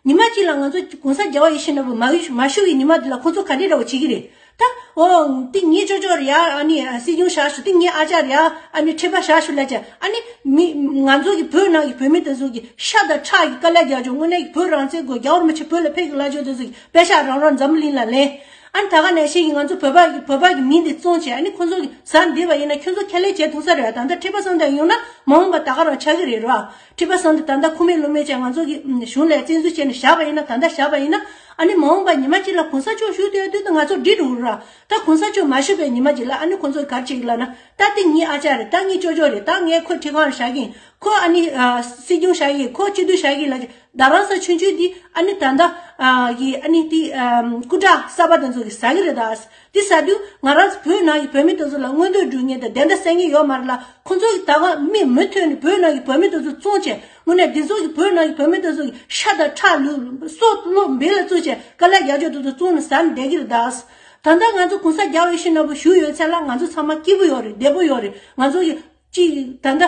ཉི་མ་གཅིག་ལ་ང་ཚོ་གོང་ས་རྒྱལ་བ་ཡིད་བཞིན་ནོར་བུ་མ་བཞུགས་མ་བཞུགས་པའི་ཉི་མ་དེ་ལ་ཁོ་ཚོ་ག་འདྲས་འདྲ་བོ་བྱེད་ཀྱི་རེད། ད་འོ་དེ་ངའི་ཅོ་ཅོ་རེད་ཡ། ཨ་ནི་སྲིད་སྐྱོང་བཞག་ཞུ། དེ་ངའི་ཨ་ཅག་རེད་ཡ། ཨ་ནི་ཁྲི་པ་བཞག་ཞུ་ལབ་ཀྱང་ཨ་ནི་མི་ང་ཚོ་གི་བོད་ནང་གི་བོད་མི་དེ་ཚོ་གི་ཤ་དང་ཁྲག་གི་དཀའ་ལས་རྒྱག་ཆོག་དངོས་གནས་ཀྱི་བོད་རང་བཙན་དགོས། རྒྱལ་བ་རིན་པོ་ཆེ་བོད་ལ་ཕེབས་ཀྱི་ལབ་ཆོག་དེ་ཚོ་གི་པད་ཤག་རང་རང་འཛམ་བུ་གླིང་ལ་ལེན། ཨ་ནི་ད་ག་ནང་བཞིན་གྱི་ང་ཚོ་བོད་པ་གི་བོད་པ་གི་མིང་དེ་བཙོང་བྱས་ཨ་ནི་ཁོ་ཚོ་གི་ཟ་འདེབས་པ་ཡིན་ན་ཁྱོད་ཚོ་ཁས་ལེན་བྱེད་ཐུབ་ས་རེད། ད་ལྟ་ཁྲི་པ་གསུམ་དེ་ཡོང་ན་མ་འོངས་པ་ད་ག་རང་ཆགས་ཀྱི་རེད་ར། ཁྲི་པ་གསུམ་དེ་ད་ལྟ་ཁུངས་མེད་ལུང་མེད་བྱས་ང་ཚོ་གི་གཞུང་ལ་བཙན་འཛུལ་བྱས་ནས་བཞག་པ་ཡིན་ན། ད་ལྟ་བཞག་པ་ཡིན་ན་ཨ་ནི་མ་འོངས་པ་ཉི་མ་གཅིག་ལ་གོང་ས་མཆོག་བཞུགས་དུས་དུས་དུ་ང་ཚོ་འགྲིག་འགྲོ་གི་ར། ད་གོང་ས་མཆོག་མ་བཞུགས་པའི་ཉི་མ་གཅིག་ལ་ཨ་ནི་ཁོ་ཚོ་ག་རེ་བྱེད་ཀྱི་ལབ་ན། ད་དེ་ངའི་ཨ་ཅག་རེད། ད་ངའི་ཅོ་ཅོ་རེད། ད་ངས་ཁོ་ཁྲི་ཁང་བཞག་གི་ཡིན། ཁོ་ཨ་ནི་ཨ་སྲིད་སྐྱོང་བཞག་གི་ཡིན། ཁོ་སྤྱི་འཐུས་བཞག་གི་ཡིན་ལབ་ཀྱི། རྡ་རམ་ས་ཆུང་ཆུང་འདི་ཨ་ནི་ད་ལྟ་ཨ་གི་ཨ་ནི་དེ་ཨ་སྐུ་དྲག་གསར་པ་དེ་ཚོ་གིས་ཟ་གི་རེད་ད། དེ་ཟ་དུས་ང་རང་ཚོ་བོད་ནང་གི་བོད་མི་དེ་ཚོ་ལ་མངོན་འདོད་སྒྲུབ་མཁན་དང་བདེན་མཐའ་གསལ་མཁན་ཡོད་མ་རེད་ལ། ཁོ་ཚོ་གིས་ད་ག་མི་མུ་མཐུད་ནས་བོད་ནང་གི་བོད་མི་དེ་ཚོ་བཙོང་བྱས། དངོས་གནས་དེ་ཚོ་གིས་བོད་ནང་གི་བོད་མི་དེ་ཚོ་གི་ཤ་དང་ཁྲག་ལུས་སྲོག་བློ་འབེན་ལ་བཙུགས་བྱས་དཀའ་ལས་རྒྱག་ཆོག་དེ་ཚོ་བཙོང་ནས་ཟ་ནས་བསྡད་ཀྱི་རེད་ད། ད་ལྟ་ང་ཚོ་གོང་ས་རྒྱལ་བ་ཡིད་བཞིན་ནོར་བུ་བཞུགས་ཡོད་ཚད་ལ་ང་ཚོ་ཚང་མ་སྐྱིད་པོ་ཡོད་རེད། བདེ་པོ་ཡོད་རེད། ང་ཚོ་གི་ཅིག་ད་ལྟ་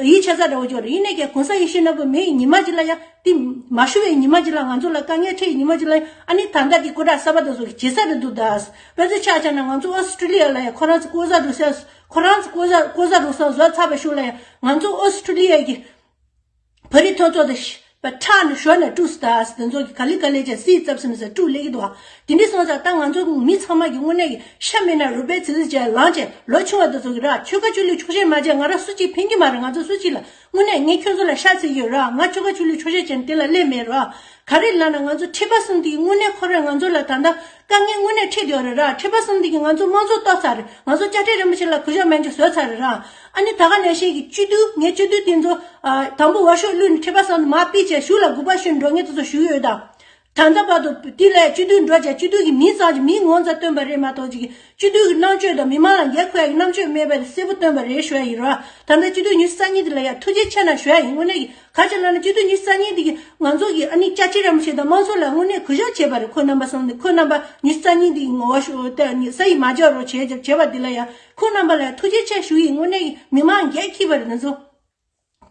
ཡིད་ཆེས་ས་འདྲ་བོ་ཅིག་རེད། ཡིན་ནའི་ཀྱང་གོང་ས་ཡིད་བཞིན་ནོར་བུ་མེད་ཉི་མ་ཅིག་ལ་ཡང་དེ་མ་བཞུགས་པའི་ཉི་མ་ཅིག་ལ་ང་ཚོ་ལ་དཀའ་ངལ་འཕྲད་ཉི་མ་ཅིག་ལ་ཡང་ཨ་ནི་ད་ལྟ་དེ་སྐུ་དྲག་གསར་པ་དེ་ཚོ་གིས་བྱེད་ས་རེད་འདུག་ད། དཔེ་མཚོན་ཆ་བཞག་ན་ང་ཚོ་ཨོ་སི་ཀྲི་ལི་ཡ་ལ་ཡང་ཁོ་རང་ཚོ་ལྐོག་ཟ་རུལ་སུངས། ཁོ་རང་ཚོ་ལྐོག་ཟ་ལྐོག་ཟ་རུལ་སུངས་བཟོ་ཚར་བའི་ཤུལ་ལ་ཡང་ང་ཚོ་ཨོ་སི་ཀྲི་ལི་ཡ་གི་བོད་རིགས་ཐོན་ཚོགས་དེ་ཤ་པ་ཁྲག་ནས་ཞོ་ནས་དཀྲུགས་སུ་ད་ཟེར། དེ་ཚོ་གི་ག་ལེ་ག་ལེ་བྱས་སིལ་ཙབ་ཟིན་ཟེར་དཀྲུགས་སླེབས་ཀྱི་འདུག་བ། དེ་འདྲའི་སོང་ཙང་ད་ང་ཚོ་མི་ཚང་མ་གི་དངོས་གནས་ཀྱི་ཤ་མེད་ན་རུས་པའི་ཚིག་ཚིག་བྱས་ལངས་བྱས། ལོ་ཆུང་བ་དེ་ཚོ་གི་ར་ཆོལ་ཁ་ཆོས་ལུགས་ཕྱོགས་ཞེན་མ་བྱས། ང་རང་སུ་གཅིག་ཕན་གྱི་མ་རེད། ང་ཚོ་སུ་གཅིག་ལ་དངོས་གནས་ངས་ཁྱོད་ཚོ་ལ་ཤ་ཚིག་ཡོད་ར། ང་ཆོལ་ཁ་ཆོས་ལུགས་ཕྱོགས་ཞེན་བྱས་ནས་དེ་ལ་སླེབས་མེད་ར། ག་རེ་ལབ་ན་ང་ཚོ་ཁྲི་པ་གསུམ་དེ་གི་དངོས་གནས་ཁོ་རང་ང་ཚོ་ལ་ད་ལྟ་དཀའ་ངལ་དངོས་གནས་འཕྲད་ཡོད་རེད་ར། ཁྲི་པ་གསུམ་དེ་གིས་ང་ཚོ་དམངས་གཙོ་གཏོར་ཚར་རེད། ང་ཚོ་དཔྱ་ཁྲལ་རིན་པོ་ཆེ་ལ་གུས་ཞབས་མེད་འཇོག་བཟོས་ཚར་རེད་ར། ཨ་ནི་ད་ག་ནང་བཞིན་གྱི་སྤྱི་འཐུས། ངའི་སྤྱི་འཐུས་དེ་ཚོ་ཨ་དང་པོ་འོས་ཤོག་བླུགས་ནས་ཁྲི་པ་གསུམ་དེ་མར་ཕུད་བྱས་གཞུག་ལ་གུས་པ་ཞུ་འགྲོ་མཁན་དེ་ཚོ་ཞུ་གི་ཡོད་ད། ད་ལྟ་བར་དུ་དེ་ལ་སྤྱི་འཐུས་འགྲོ་བྱས་སྤྱི་འཐུས་ཀྱི་མིང་ཙམ་གྱི་མིང་ངོ་ཚ་བཏོན་པ་རེད་མ་གཏོགས་ཅིག་སྤྱི་འཐུས་ཀྱི་རྣམ་དཔྱོད་དང་མི་མང་ལ་འགན་འཁུར་ཡག་གི་རྣམ་དཔྱོད་མེད་པ་དེ་གསལ་པོ་བཏོན་པ་རེད་ཞུ་ཡ་ཡིན་ར། ད་ལྟ་སྤྱི་འཐུས་ཉི་ཤུ་རྩ་གཉིས་དེ་ལ་ཡ་ཐུགས་རྗེ་ཆེ་གནང་ཞུ་ཡ་ཡིན། དངོས་གནས་ཀྱི་ག་ཅི་ལབ་ན་སྤྱི་འཐུས་ཉི་ཤུ་རྩ་གཉིས་དེ་གི་ང་ཚོ་གི་ཨ་ནི་ཅ་ཆས་རིན་པོ་ཆེ་དང་དམངས་གཙོ་ལ་དངོས་གནས་གུས་ཞབས་བྱེད་པ་རེད། ཁོ་རྣམ་པ་གསུམ་དེ་ཁོ་རྣམ་པ་ཉི་ཤུ་རྩ་གཉིས་དེ་གི་ངོ་བོ་ཤོག་ད་ནི་ས་ཡི་མ་འཇོག་རོགས་བྱེད་བྱེད་པ་དེ་ལ་ཡ་ཁོ་རྣམ་པ་ལ་ཡ་ཐུགས་རྗེ་ཆེ་ཞུ་ཡིན། དངོས་གནས་ཀྱི་མི་མང་འགན་འཁྱེར་པ་རེད་ང་ཚོ།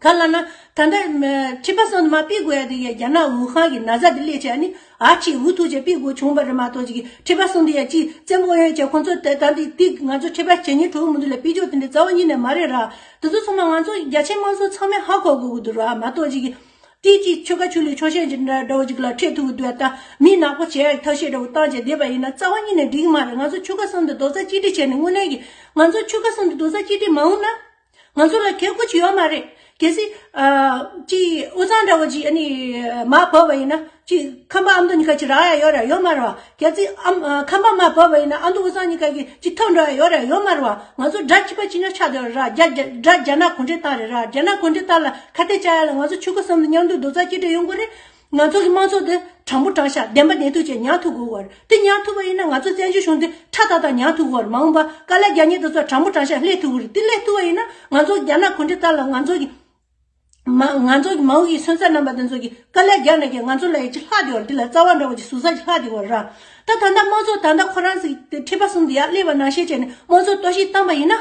ག་ལབ་ན། ད་ལྟ་མ་ཁྲི་པ་གསུམ་དུ་མ་ཕུད་དགོས་ཡ་དེ་གའི་རྒྱ་ནག་ཝུ་ཧན་གྱི་ན་ཚ་དེ་སླེབས་བྱས་ནི་ཨ་ཅེ་འུ་ཐུག་བྱས་ཕུད་དགོས་བྱུང་བ་རེད་མ་གཏོགས་ཅིག་ཁྲི་པ་གསུམ་དེ་ཡ་ཅིག་བཙན་པོ་ཡོད་ཅེས་ཁོང་ཚོ་ད་ད་འདི་འདི་ང་ཚོ་ཁྲི་པ་བྱེད་ཉིན་དྲུག་མི་འདུག་ལ་ཕུད་ཆོག་དེ་འདྲའི་རྩ་བ་ཉིད་ནས་མ་རེད་ར། དེ་ཚོ་ཚང་མ་ང་ཚོ་རྒྱ་ཆེ་དམངས་གཙོ་ཚང་མས་ཧ་གོ་དགོས་ཀྱི་འདུག་ར་མ་གཏོགས་ཅིག་དེ་ཅིག་ཆོལ་ཁ་ཆོས་ལུགས་ཕྱོགས་ཞེན་ཅིག་འདྲ་འདྲ་བོ་ཅིག་ལ་ཁྲེལ་ཐུག་གི་འདུག་ད་མི་ནག་པོ་བྱས་ཐབས་ཤེས་འདྲ་བོ་བཏང་བྱས་བསྡད་པ་ཡིན་ན་རྩ་བ་ཉིད་ནས་འགྲིག་གི་མ་རེད། ང་ཚོ་ཆོལ་ཁ་གསུམ་དུ་རྡོག་རྩ་གཅིག་སྒྲིལ་བྱས་ནས་དངོས་གནས་ཀྱི་ང་ཚོ་ཆོལ་ཁ་གསུམ་དུ་རྡོག་རྩ་གཅིག་སྒྲིལ་མ་འོང་ན། ང་ཚོ་ལ་ཁེ་ཁོ་ཅི་ཡོད་མ་རེད། གལ་སྲིད། ཨ། ཅི་དབུས་གཙང་འདྲ་བོ་ཅི་ཨ་ནི་མར་བབས་པ་ཡིན་ན་ཅི་ཁམས་པ་ཨ་མདོ་གཉིས་ཀ་ཅི་རག་ཡ་ཡོད་རེད་ཡོད་མ་རེད་བ། གལ་སྲིད་ཨ་ཁམས་པ་མར་བབས་པ་ཡིན་ན་ཨ་མདོ་དབུས་གཙང་གཉིས་ཀ་གི་ཅི་ཐོབ་འགྲོ་ཡ་ཡོད་རེད་ཡོད་མ་རེད་བ། ང་ཚོ་དགྲ་གཅིག་པ་གཅིག་རྐྱང་ཆགས་བསྡད་ཡོད་ར། རྒྱ་རྒྱ་དགྲ་རྒྱ་ནག་གུང་ཁྲན་ཏང་རེད་ར། རྒྱ་ནག་གུང་ཁྲན་ཏང་ལ་ཁ་གཏད་བཅག་ཡ་ལ་ང་ཚོ་ཆོལ་ཁ་གསུམ་དུ་མཉམ་དུ་རྡོག་རྩ་གཅིག་སྒྲིལ་ཡོང་དགོས་རེད། ང་ཚོ་གི་དམངས་གཙོ་དེ་དྲང་པོ་དྲང་བཞག་བདེན་པ་བདེན་ཐུག་བྱས་ཉར་ཐུབ་དགོས་བར། དེ་ཉར་ཐུབ་པ་ཡིན་ན་ང་ཚོ་བཙན་བྱོལ་གཞུང་དེ་ཁྲ་ཐག་ཐག་ཉར་ཐུབ་བར། མ་འོངས་པ་དཀའ་ལས་རྒྱག་མཁན་དེ་ཚོ་དྲང་པོ་དྲང་བཞག་སླེབས་ཐུབ་བར། དེ་སླེབས་ཐུབ་པ་ཡིན་ན་ང་ཚོ་རྒྱ་ནག་གུང་ཁྲན་ཏང་ལ་ང་ཚོ་གི་མ་ང་ཚོ་གི་མ་འོངས་ཀྱི་སོན་རྩ་རྣམ་པ་དེ་ཚོ་གི་དཀའ་ལས་རྒྱག་ན་ཀྱང་ང་ཚོ་ལ་ཡི་ཅི་ལྷག་བསྡད་བར། དེ་ལ་རྩ་བ་འདྲ་བོ་ཅིག་ཟུར་ཟ་ཅིག་ལྷག་བསྡད་བར་ར། ད་ད་ལྟ་དམངས་གཙོ་ད་ལྟ་ཁོ་རང་ཚོ་གི་ཁྲི་པ་གསུམ་དེ་ཡར་སླེབས་པ་ནང་བཞིན་བྱས་ནས་དམངས་གཙོ་གཏོར་བཤིག་བཏང་པ་ཡིན་ན།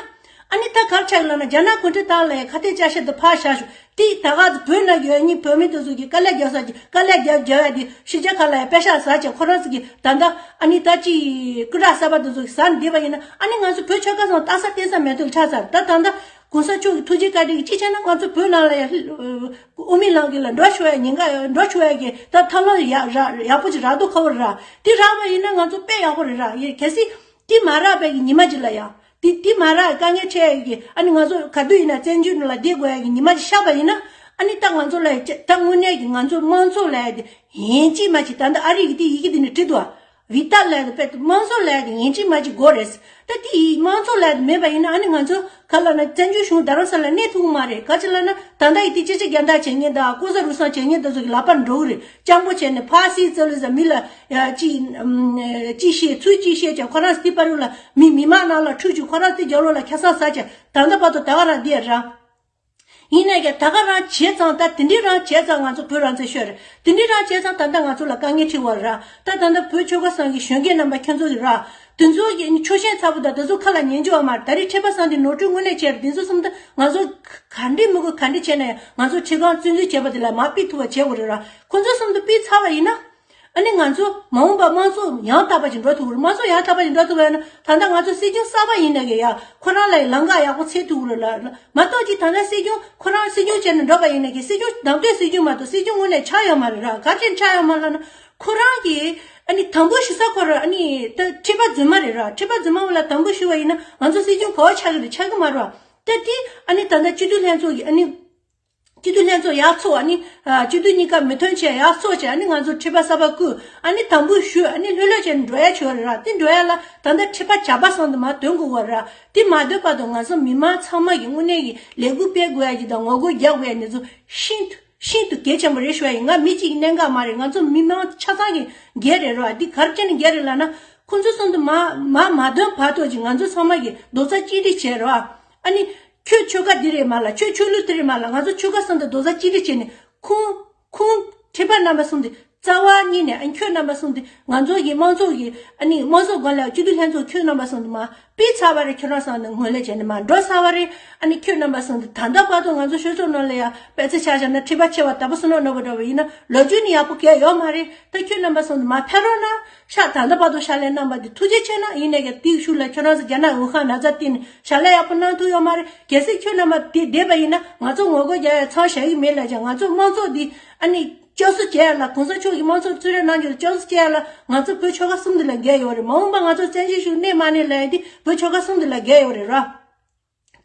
ཨ་ནི་ད་ག་རེ་ཆགས་ཡོད་ལབ་ན་རྒྱ་ནག་གུང་ཁྲན་ཏང་ལ་ཡང་ཁ་གཏད་བཅག་བཞག་དེ་ཕར་བཞག་ཤོག་དེ་ད་ག་ཚོད་བོད་ནང་གི་ཡོད་ནི་བོད་མི་དེ་ཚོ་གི་དཀའ་ལས་རྒྱག་ས་ཀྱི་དཀའ་ལས་རྒྱག་རྒྱག་ཡ་དེ་ཕྱི་རྒྱལ་ཁག་ལ་ཡང་པེ་ཤག་ཟ་བྱས་ཁོ་རང་ཚོ་གི་ད་ལྟ་ཨ་ནི་ད་ཅི་སྐུ་དྲག་གསར་པ་དེ་ཚོ་གི་ཟ་ནས་བསྡད་པ་ཡིན་ན། ཨ་ནི་ང་ཚོ་བོད་ཆོལ་ཁ་གསུམ་ལྟ་ས་བལྟ་ས་མེད་དུ་ཆགས་ཚར། ད་ད་ལྟ་གོང་ས་མཆོག་གི་ཐུགས་རྗེ་བཀའ་དྲིན་གྱིས་ཅི་བྱས་ན་ང་ཚོ་བོད་ནང་ལ་ཡང་དབུ་མའི་ལམ་གྱི་ལ་འགྲོ་ཆོག་ཡ་ཉེན་ཁ་འགྲོ་ཆོག་ཡ་གི་ད་ཐབས་ལམ་ཡག་ར་ཡག་པོ་ཅིག་རག་འདུག་ཁ་བོ་ར། དེ་རག་པ་ཡིན་ན་ང་ཚོ་དཔེ་ཡག་པོ་རེད་ར། ཡ་གལ་སྲིད་དེ་མ་རག་པའི་གི་ཉི་མ་ཅིག་ལ་ཡ། དེ་དེ་མ་རག་དཀའ་ངལ་འཕྲད་ཡ་གི་ཨ་ནི་ང་ཚོ་ག་དུས་ཡིན་ན་བཙན་བྱོལ་ནང་ལ་བསྡད་དགོས་ཡ་གི་ཉི་མ་ཅིག་ཤར་བ་ཡིན་ན། ཨ་ནི་ད་ང་ཚོ་ལ་ཡ་ད་དངོས་གནས་ཀྱི་ང་ཚོ་དམངས་གཙོ་ལ་ཡ་དེ་ཡིན་གཅིག་མ་གཅིག་ད་ལྟ་ཨ་རི་གི་དེ་ཡི་གེ་དེ་ནས་བྲིས་འདུག་བ། བི་ཏཱ་ལ་ཡ་དེ་དཔེ་དམངས་གཙོ་ལ་ཡ་དེ་ཡིན་གཅིག་མ་གཅིག་དགོས་རེད། ད་དེ་ཡི་དམངས་གཙོ་ལ་ཡ་དེ་མེད་པ་ཡིན་ན་ཨ་ནི་ང་ཚོ་ག་ལབ་ན་བཙན་བྱོལ་གཞུང་རྡ་རམ་ས་ལ་གནས་ཐུབ་ཀྱི་མ་རེད། ག་ཅི་ལབ་ན་ད་ལྟ་ཡི་དེ་ཅི་ཅི་རྒྱ་འདག་བྱེད་མཁན་དང་ལྐོག་ཟ་རུལ་སུངས་བྱེད་མཁན་དེ་ཚོ་གི་ལག་པར་འགྲོ་གི་རེད། སྤྱང་པོ་བྱས་ནས་ཕར་སི་ཙི་ལི་ཟ་མི་ལ་ཡ་ཅི་ཅི་བཤད་ཚུལ་ཅི་བཤད་ཀྱང་ཁོ་རང་སི་པ་རུ་ལ་མི་མི་མང་ནང་ལ་ཁྲུས་བྱུག་ཁོ་རང་སི་རྒྱབ་ལོགས་ལ་ཁ་སང་ཟ་ཀྱང་ད་ལྟ་བར་དུ་ད་ག་རང་བསྡད་ར། ཡིན་ནའི་ཀྱང་ད་ག་རང་བྱས་ཙང་ད་དེ་འདྲའི་རང་བྱས་ཙང་ང་ཚོ་བོད་རང་བཙན་ཤོར་རེད། དེ་འདྲའི་རང་བྱས་ཙང་ད་ལྟ་ང་ཚོ་ལ་དཀའ་ངལ་འཕྲད་པ་རེད། ད་ད་ལྟ་བོད་ཆོལ་ཁ་གསུམ་གྱི་གཞོན་སྐྱེས་རྣམ་པ་ཁྱོད་ཚོ་གི་ར། དེ་ཚོ་གི་ཆོག་ཤེས་ཚ་པོ་དང་དེ་ཚོ་ཁ་ལ་ཉན་རྒྱུ་ཡོད་མ་རེད། ད་རེས་ཁྲི་པ་གསུམ་དེ་ནོར་འཁྲུལ་དངོས་གནས་བྱས་རེད། དེ་ཚོ་གསུམ་དུ་ང་ཚོ་ག་འདྲའི་མི་དགོས་ག་འདྲ་བྱས་ན་ཡང་ང་ཚོ་ཁྲི་ཁང་བཙན་འཛུལ་བྱས་པ་དེ་ལ་མར་ཕུད་ཐུབ་པ་བྱེད་དགོས་རེད་ར། ཁོ་ཚོ་གསུམ་དུ་ཕུད་ཚར་བ་ཡིན་ན། ཨ་ནི་ང་ཚོ་མ་འོངས་པ་དམངས་གཙོ་ཡང་དག་པ་ཞིག་འགྲོ་ཐུབ་ཀྱི་རེད། དམངས་གཙོ་ཡང་དག་པ་ཞིག་འགྲོ་ཐུབ་པ་ཡིན་ན་ད་ལྟ་ང་ཚོ་སྲིད་སྐྱོང་གསར་པ་ཡིན་ནའི་ཀྱང་ཡ་ཁོ་རང་ལ་ལམ་ཁ་ཡག་པོ་འཚོལ་ཐུབ་ཀྱི་རེད་ལ། མ་གཏོགས་ཀྱི་ད་ལྟ་སྲིད་སྐྱོང་ཁོ་རང་སྲིད་སྐྱོང་བྱས་ནས་འགྲོ་བ་ཡིན་ནའི་ཀྱང་སྲིད་སྐྱོང་ནང་དོན་སྲིད་སྐྱོང་མ་གཏོགས་སྲིད་སྐྱོང་དངོས་གནས་ཆགས་ཡོད་མ་རེད་ར། ག་རེ་བྱས་ནས་ཆགས་ཡོད་མ་རེད་ལབ་ན་ཁོ་རང་གིས་ཨ་ནི་དམ་འབུལ་ཞུ་ས་ཁོ་རང་ཨ་ནི་ད་ཁྲི་པ་རྫུན་མ་རེད་ར། ཁྲི་པ་རྫུན་མ་བ་ལ་དམ་འབུལ་ཞུ་བ་ཡིན་ན་ང་ཚོ་སྲིད་སྐྱོང་ག་པར་ཆགས་ཀྱི་རེད། ཆགས་ཀྱི་མ་རེད་བ། ད་དེ་ཨ་ནི་ད་ལྟ་སྤྱི་འཐུས་ལྷན་ཚོགས་ཀྱི་ཨ་ནི། སྤྱི་འཐུས་ལྷན་ཚོགས་ཡར་ཚོགས། ཨ་ནི་ཨ་སྤྱི་འཐུས་གཉིས་ཀ་མི་མཐུན་བྱས་ཡར་ཚོགས་བྱས། ཨ་ནི་ང་ཚོ་ཁྲི་པ་གསར་པ་བསྐོས། ཨ་ནི་དམ་འབུལ་ཞུས། ཨ་ནི་ལྷོད་ལྷོད་བྱས་ནས་འགྲོ་ཡ་བྱོས་རེད་ར། དེ་འགྲོ་ཡ་ལ་ད་ལྟ་ཁྲི་པ་ཇག་པ་གསུམ་དུ་མར་འདོན་དགོས་པ་ར། དེ་མ་འདོན་བར་དུ་ང་ཚོ་མི་མང་ཚང་མ་གི་དངོས་གནས་ཀྱི་ལས་འགུལ་སྤེལ་དགོས་ཡ་གི་དང་ངོ་རྒོལ་རྒྱག་དགོས་ཡ་འདི་ཚོ་ཤིན་ཏུ་ཤིན་ཏུ་གལ་ཆེན་པོ་རེད་ཞུ་ཡ་ཡིན། ང་མི་གཅིག་གི་གནད་འགག་མ་རེད། ང་ཚོ་མི་མང་ཆ་ཚང་གི་འགན་རེད་ར། འདི་ག་རེ་བྱས་ནས་འགན་རེད་ལབ་ན་ཁོང་ཚོ་གསུམ་དུ་མར་མར་མ་འདོན་བར་དུ་ཅིག་ང་ཚོ་ཚང་མ་གི་རྡོག་རྩ་གཅིག་སྒྲིལ་བྱས་ར། ཨ་ནི། ཁྱོད་ཆོལ་ཁ་འདི་རེད་མ་ལ། ཁྱོད་ཆོས་ལུགས་དེ་རེད་མ་ལ། ང་ཚོ་ཆོལ་ཁ་གསུམ་དུ་རྡོག་རྩ་གཅིག་སྒྲིལ་བྱས་ནས་ཁོང་ཁོང་ཁྲི་པ་རྣམ་པ་གསུམ་དེ་རྩ་བ་ཉིད་ནས་ཨ་ནི་ཁྱོད་རྣམ་པ་གསུམ་དེ་ང་ཚོ་གི་དམངས་གཙོ་གི་ཨ་ནི་དམངས་གཙོ་སྒང་ལ་སྤྱི་འཐུས་ལྷན་ཚོགས་ཁྱོད་རྣམ་པ་གསུམ་དེ་མར་ཕུད་ཚར་བ་རེད། ཁྱོད་རང་གསུམ་དེ་ངོས་ལེན་བྱས་ནས་མར་འགྲོ་ཚར་བ་རེད། ཨ་ནི་ཁྱོད་རྣམ་པ་གསུམ་དེ་ད་ལྟ་བར་དུ་ང་ཚོ་ཆོས་ཕྱོགས་ནང་ལ་ཡང་དཔེ་ཆ་ཆ་བཞག་ན་ཁྲི་པ་ཆེ་བ་དར་པོ་བསོད་ནམས་ནོར་བུ་འདྲ་བ་ཡིན་ན་ལོ་རྒྱུས་ནི་ཡག་པོ་གང་ཡང་ཡོད་མ་རེད། ད་ཁྱོད་རྣམ་པ་གསུམ་དེ་མར་ཕེབས་རོགས་གནང་། ཤག་ད་ལྟ་བར་དུ་ཤག་ལས་གནང་བ་འདི་ཐུགས་རྗེ་ཆེ་གནང་། ཡིན་ནའི་ཀྱང་དེའི་ཤུགས་ལ་ཁྱོད་རང་ཚོ་རྒྱ་ནག་ཝུ་ཧན་ན་ཚ་བརྟེན་ནས་ཤག་ལས་ཡག་པོ་གནང་ཐུབ་ཡོད་མ་རེད། གལ་སྲིད་ཁྱོད་རྣམ་པ་དེ་བསྡད་པ་ཡིན་ན་ང་ཚོ་ངོ་རྒོལ་རྒྱག་ཡ་མཚམས་བཞག་གི་མེད་ལབ་ཀྱང་ང་ཚོ་དམངས་གཙོ་འདི་ཨ་ནི་སྐྱོབ་གསོ་བྱེད་ཡ་ལ་གོང་ས་མཆོག་གིས་དམངས་གཙོ་གཙོས་རེ་གནང་རྒྱུ་ལ་སྐྱོབ་གསོ་བྱེད་ཡ་ལ་ང་ཚོ་བོད་ཆོལ་ཁ་གསུམ་འདི་ལ་འགན་ཡོད་རེད། མ་འོངས་པ་ང་ཚོ་བཙན་བྱོལ་གཞུང་གནས་མ་གནས་ལབ་ཡ་འདི་བོད་ཆོལ་ཁ་གསུམ་འདི་ལ་འགན་ཡོད་རེད་ར།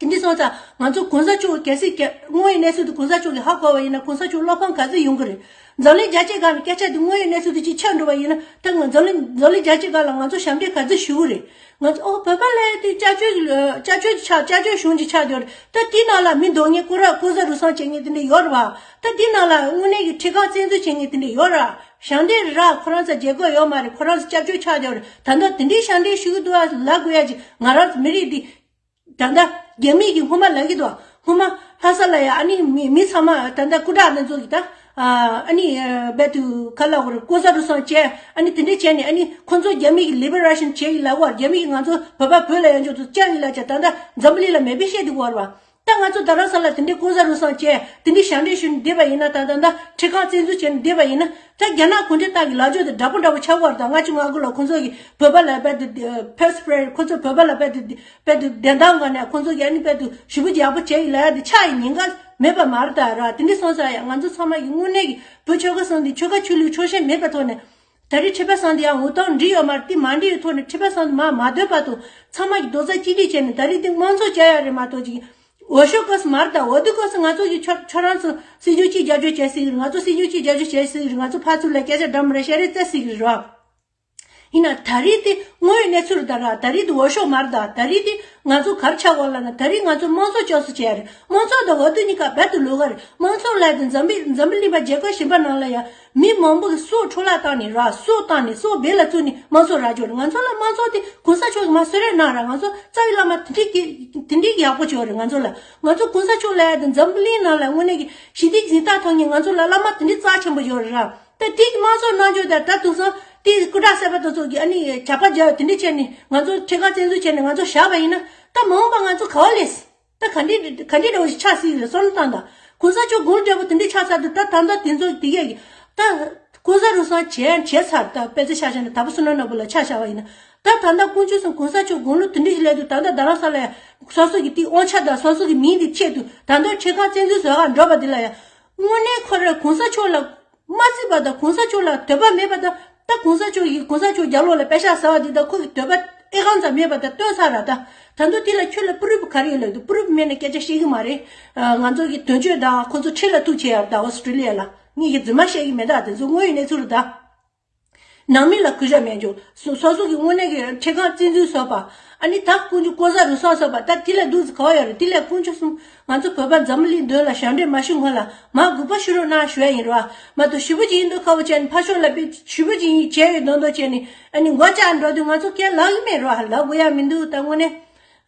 དེ་འདྲ་སོང་ཙང་ང་ཚོ་གོང་ས་མཆོག་གལ་སྲིད་ཀྱི་དངོས་ཡོད་གནས་ཚུལ་དེ་གོང་ས་མཆོག་གིས་ཧ་གོ་བ་ཡིན་ན་གོང་ས་མཆོག་བློ་ཕམ་ག་ཚོད་ཡོང་གི་རེད། འཛམ་གླིང་རྒྱལ་སྤྱིའི་སྒང་ལ་སྐད་ཆ་དེ་དངོས་ཡོད་གནས་ཚུལ་དེ་ཅིག་ཆགས་འགྲོ་བ་ཡིན་ན་ད་ང་འཛམ་གླིང་འཛམ་གླིང་རྒྱལ་སྤྱིའི་སྒང་ལ་ང་ཚོ་ཞབས་འདྲེན་ག་ཚོད་ཞུ་གི་རེད། ང་ཚོ་ཨོ་བོད་པ་ལབ་ཡ་དེ་སྐྱབས་བཅོལ་སྐྱབས་བཅོལ་ཆགས་སྐྱབས་བཅོལ་གཞུང་ཅིག་ཆགས་བསྡད་ཡོད་རེད། ད་དེའི་ནང་ལ་མི་འདོགས་མཁན་ཀོ་ར་ཀོ་ཟ་རུ་སང་བྱེད་མཁན་དེ་འདྲ་ཡོད་རེད་བ། ད་དེའི་ནང་ལ་དངོས་གནས་ཀྱི་ཁྲིམས་ཁང་བཙན་འཛུལ་བྱེད་མཁན་དེ་འདྲ་ཡོད་རེད། ཞབས་འདྲེན་རེད། ཁོ་རང་ཚོ་རྒྱལ་ཁབ་ཡོད་མ་རེད། ཁོ་རང་ཚོ་སྐྱབས་བཅོལ་ཆགས་བསྡད་ཡོད་རེད། ད་ལྟ་དེ་འདྲའི་ཞབས་འདྲེན་ཞུ་གི་འདུག་ཨ་ལབ་དགོས་ཡ་ཅིག་ང་རང་ཚོ་མི་རིགས་འདི། ད་ལྟ་རྒྱ་མི་གིས་སྔོན་མ་ལབ་ཀྱི་འདུག་སྔོན་མ་ལྷ་ས་ལ་ཡ་ཨ་ནི་མི་མི་ཚང་མ་ད་ལྟ་སྐུ་དྲག་དེ་ཚོ་གིས་ད་ཨ་ནི་རྦད་དེ་ག་ལབ་དགོས་རེད། ལྐོག་ཟ་རུ་སང་བྱས་ཨ་ནི་དེ་འདྲས་བྱས་ནས་ཨ་ནི་ཁོ་ཚོ་རྒྱ་མི་གིས་ལི་བྷེ་རེ་ཤན་བྱས་ཡིན་ལབ་གོ། རྒྱ་མི་གིས་ང་ཚོ་བོད་པ་བོད་ལ་ཡོང་ཆོག་ཏུ་བཅར་ཡིན་ལབ་བྱས་ད་ལྟ་འཛམ་བུ་གླིང་ལ་མེ་འཕེན་བཤད་འདུག་གོ་རེད་བ། ད་ང་ཚོ་རྡ་རམ་ས་ལ་དེ་འདྲས་ལྐོག་ཟ་རུ་སང་བྱས་དེ་འདྲས་ཞབས་འདྲེན་ཞུས་ནས་བསྡད་པ་ཡིན་ན་ད་ད་ད་ཁྲིམས་ཁང་བཙན་འཛུལ་བྱས་ནས་བསྡད་པ་ཡིན་ན་ད་རྒྱ་ནག་གུང་ཁྲན་ཏང་གི་ལབ་ཕྱོགས་དེ་འདྲ་པོ་འདྲ་པོ་ཆགས་གོ་རེད། ད་ལྔ་བཅུ་ང་དགུ་ལ་ཁོ་ཚོ་གིས་བོད་པ་ལ་རྦད་དེ་ཕེ་སི་པི་རེ་ཁོ་ཚོ་བོད་པ་ལ་རྦད་དེ། དཔེ་དེ་བདེན་གཏམ་ག་ནས་ཁོང་ཚོ་གིས་ཨ་ནི་དཔེ་དེ་ཞུ་བ་ཡག་པོ་བྱས་ཡིན་ལ་ཡ་དེ་ཆགས་ཡིན་ཉེན་ཁ་མེད་པ་མ་རེད་ད་ར། དེ་འདྲ་སོང་ཙང་ཡ་ང་ཚོ་ཚང་མ་གི་དངོས་གནས་ཀྱི་བོད་ཆོལ་ཁ་གསུམ་དེ་ཆོལ་ཁ་ཆོས་ལུགས་ཕྱོགས་ཞེན་མེད་པའི་ཐོག་ནས་ད་རེས་ཁྲི་པ་སང་དེ་ཡང་འུ་ཐོག་འགྲིག་ཡོད་མ་རེད། དེ་མ་འགྲིག་ཡོད་ཐོག་ནས་ཁྲི་པ་སང་དེ་མ་མ་སྡོད་པ་དང་ཚང་མ་གི་རྡོག་རྩ་གཅིག་སྒྲིལ་བྱས་ནས་ད་རེས་དེ་དམངས་གཙོ་བྱ་ཡ་རེད་མ་གཏོགས་ཅིག་འོས་ཤོག་སྐབས་སུ་མ་རེད་ད། འོས་བསྡུ་སྐབས་སུ་ང་ཚོ་གི་ཁྱོད་ཁྱོད་རང་ཚོ་སྲིད་སྐྱོང་གཅིག་རྒྱབ་སྐྱོར་བྱས་སྲིད་ཀྱི་རེད། ང་ཚོ་སྲིད་སྐྱོང་གཅིག་རྒྱབ་སྐྱོར་བྱས་སྲིད་ཀྱི་རེད། ང་ཚོ་ཕར་ཚུར་ལ་སྐད་ཆ་འདྲ་མི་འདྲ་བཤད་རེས་བྱས་སྲིད་ཀྱི་རེད་ར། ཡིན་ན་ད་རེས་དེ་དངོས་ཡོད་གནས་ཚུལ་རེད་ད་ར། ད་རེས་དེ་འོས་ཤོག་མ་རེད་ད། ད་རེས་དེ་ང་ཚོ་ག་རེ་ཆགས་ཡོད་ལབ་ན་ད་རེས་ང་ཚོ་དམངས་གཙོ་སྐྱོབ་སུ་བྱས་རེད། དམངས་གཙོ་དང་འོས་བསྡུ་གཉིས་ཀ་རྦད་དེ་ལོགས་ཀ་རེད། དམངས་གཙོ་ལབ་དེ་འཛམ་བུ་འཛམ་བུ་གླིང་པ་རྒྱལ་ཁབ་གཞན་པ་ནང་ལ་ཡ་མི་མང་པོ་གི་སྲོག་འཕྲོ་བརླག་བཏང་ནས་ར་སྲོག་བཏང་ནས་སྲོག་སྦས་ལ་བཙུགས་ནས་དམངས་གཙོ་རག་རྒྱུ་རེད། ང་ཚོ་ལ་དམངས་གཙོ་དེ་གོང་ས་མཆོག་གིས་མར་གསོལ་རས་གནང་ར། ང་ཚོ་རྩ་བའི་བླ་མ་དེ་འདྲའི་གི་དེ་འདྲའི་གི་ཡག་པོ་བྱས་ཡོད་རེད། ང་ཚོ་ལ་ང་ཚོ་གོང་ས་མཆོག་ལབ་དེ་འཛམ་བུ་གླིང་ནང་ལ་དངོས་གནས་ཀྱི་ཞི་བདེ་འཛིན་སྟངས་ཐོག་ནས་ང་ཚོ་ལ་བླ་མ་དེ་འདྲའི་རྩ་ཆེན་པོ་ཡོད་རེད་ར། ད་དེ་གི་དམངས་གཙོ་གནང་རྒྱུ་དང་ད་དུང་སང་དེ་སྐུ་དྲག་བསད་པ་དེ་ཚོ་གི་ཨ་ནི་ཇག་པ་རྒྱག་དེ་འདྲ་བྱས་ནས་ང་ཚོ་ཁྲིམས་ཁང་བཙན་འཛུལ་བྱས་ནས་ང་ཚོ་བཞག་པ་ཡིན་ན་ད་མ་འོངས་པ་ང་ཚོ་ག་བ་ལས་ད་ག་འདྲ་ག་འདྲ་འདྲ་བོ་ཞིག་ཆགས་སྲིད་རེད་བསམ་བློ་བཏང་དང་། གོང་ས་མཆོག་དགུང་ལོ་བགྲེས་པོ་དེ་འདྲ་ཆགས་ཚར་དུས་ད་ད་ལྟ་དེ་ཚོ་དེ་གས་ཀྱི་ད་ལྐོག་ཟ་རུ་སང་བྱས་བྱས་ཚར། ད་དཔེ་ཆ་ཆ་བཞག་ན་ད་བུ་སུ་ན་ན་བུ་ལ་ཆ་བཞག་པ་ཡིན་ན་ད་ད་ལྟ་དཀོན་མཆོག་གསུམ་གོང་ས་མཆོག་དགུང་ལོ་དེ་འདྲ་ཞིག་སླེབས་དུས་ད་ལྟ་རྡ་རམ་ས་ལ་ཡ་སོ་སོ་གི་དེ་དབང་ཆ་དང་སོ་སོ་གི་མིང་དེ་ཆེད་དུ་ད་ལྟ་ཁྲིམས་ཁང་བཙན་འཛུལ་བཟོ་ག་འགྲོ་བ་དེ་ལ་ཡ། དངོས་གནས་ཁོ་རང་གོང་ས་མཆོག་ལ་མ་བརྩིས་པ་དང་གོང་ས་མཆོག་ལ་དད་པ་མེད་པ་དང་ད་གོང་ས་མཆོག་གིས་གོང་ས་མཆོག་རྒྱབ་ལོགས་ལ་པད་ཤག་ཟ་བ་འདི་དང་ཁོ་གི་དད་པ་ཨེ་གང་ཙམ་མེད་པ་དང་སྟོན་ཚར་ར། ད་ད་དུང་དེ་ལ་ཁྱོད་ལ་པུ་རུབ་ག་རེ་ཡོད་ལབ་འདུག་པུ་རུབ་མེད་ན་སྐད་ཆ་བཤད་གི་མ་རེད། ང་ཚོ་གི་དོན་གཅོད་དང་ཁོ་ཚོ་ཁྲིམས་ལ་གཏུག་བྱས་ཡ་ར། ད་ཨོ་སི་ཀྲི་ལི་ཡ་ལ་ངེད་ཀྱི་རྫུན་མ་བཤད་གི་མེད། ད་དེ་ཚོ་དངོས་ཡོད་གནས་ཚུལ་རེད་ད། ནང་མི་ལ་གུས་ཞབས་མེད་རྒྱུ། སོ་སོ་སོ་གི་དངོས་གནས་ཀྱི་ཁྲིམས་ཁང་བཙན་འཛུལ་བཟོས་པ། ཨ་ནི་ད་དཀོན་མཆོག་ལྐོག་ཟ་རུ་སང་བཟོས་པ། ད་དེ་ལས་སྡུག་ཙམ་ག་བ་ཡོད་རེད། དེ་ལས་དཀོན་མཆོག་གསུམ་ང་ཚོ་བོད་པ་འཛམ་བུ་གླིང་མདུན་ལ་ཞབས་འདྲེན་མ་ཞུ་སྔོན་ལ་མར་གུས་པ་ཞུ་རོགས་གནང་ཞུ་ཡ་ཡིན་རོ། མ་གཏོགས་ཞེ་པོ་ཅིག་ཡིན་མདོག་ཁ་པོ་བྱས་ནས་ཕར་ཕྱོགས་ལ་དཔེ་ཞེ་པོ་ཅིག་ཡིན་བྱས་ཡོད་མདོག་མདོག་བྱས་ནས་ཨ་ནི་མགོ་བཅག་འགྲོ་དུས་ང་ཚོ་སྐད་ལབ་ཀྱི་མེད་རོ། ལབ་དགོས་ཡ་མི་འདུག་ད་དངོས་གནས།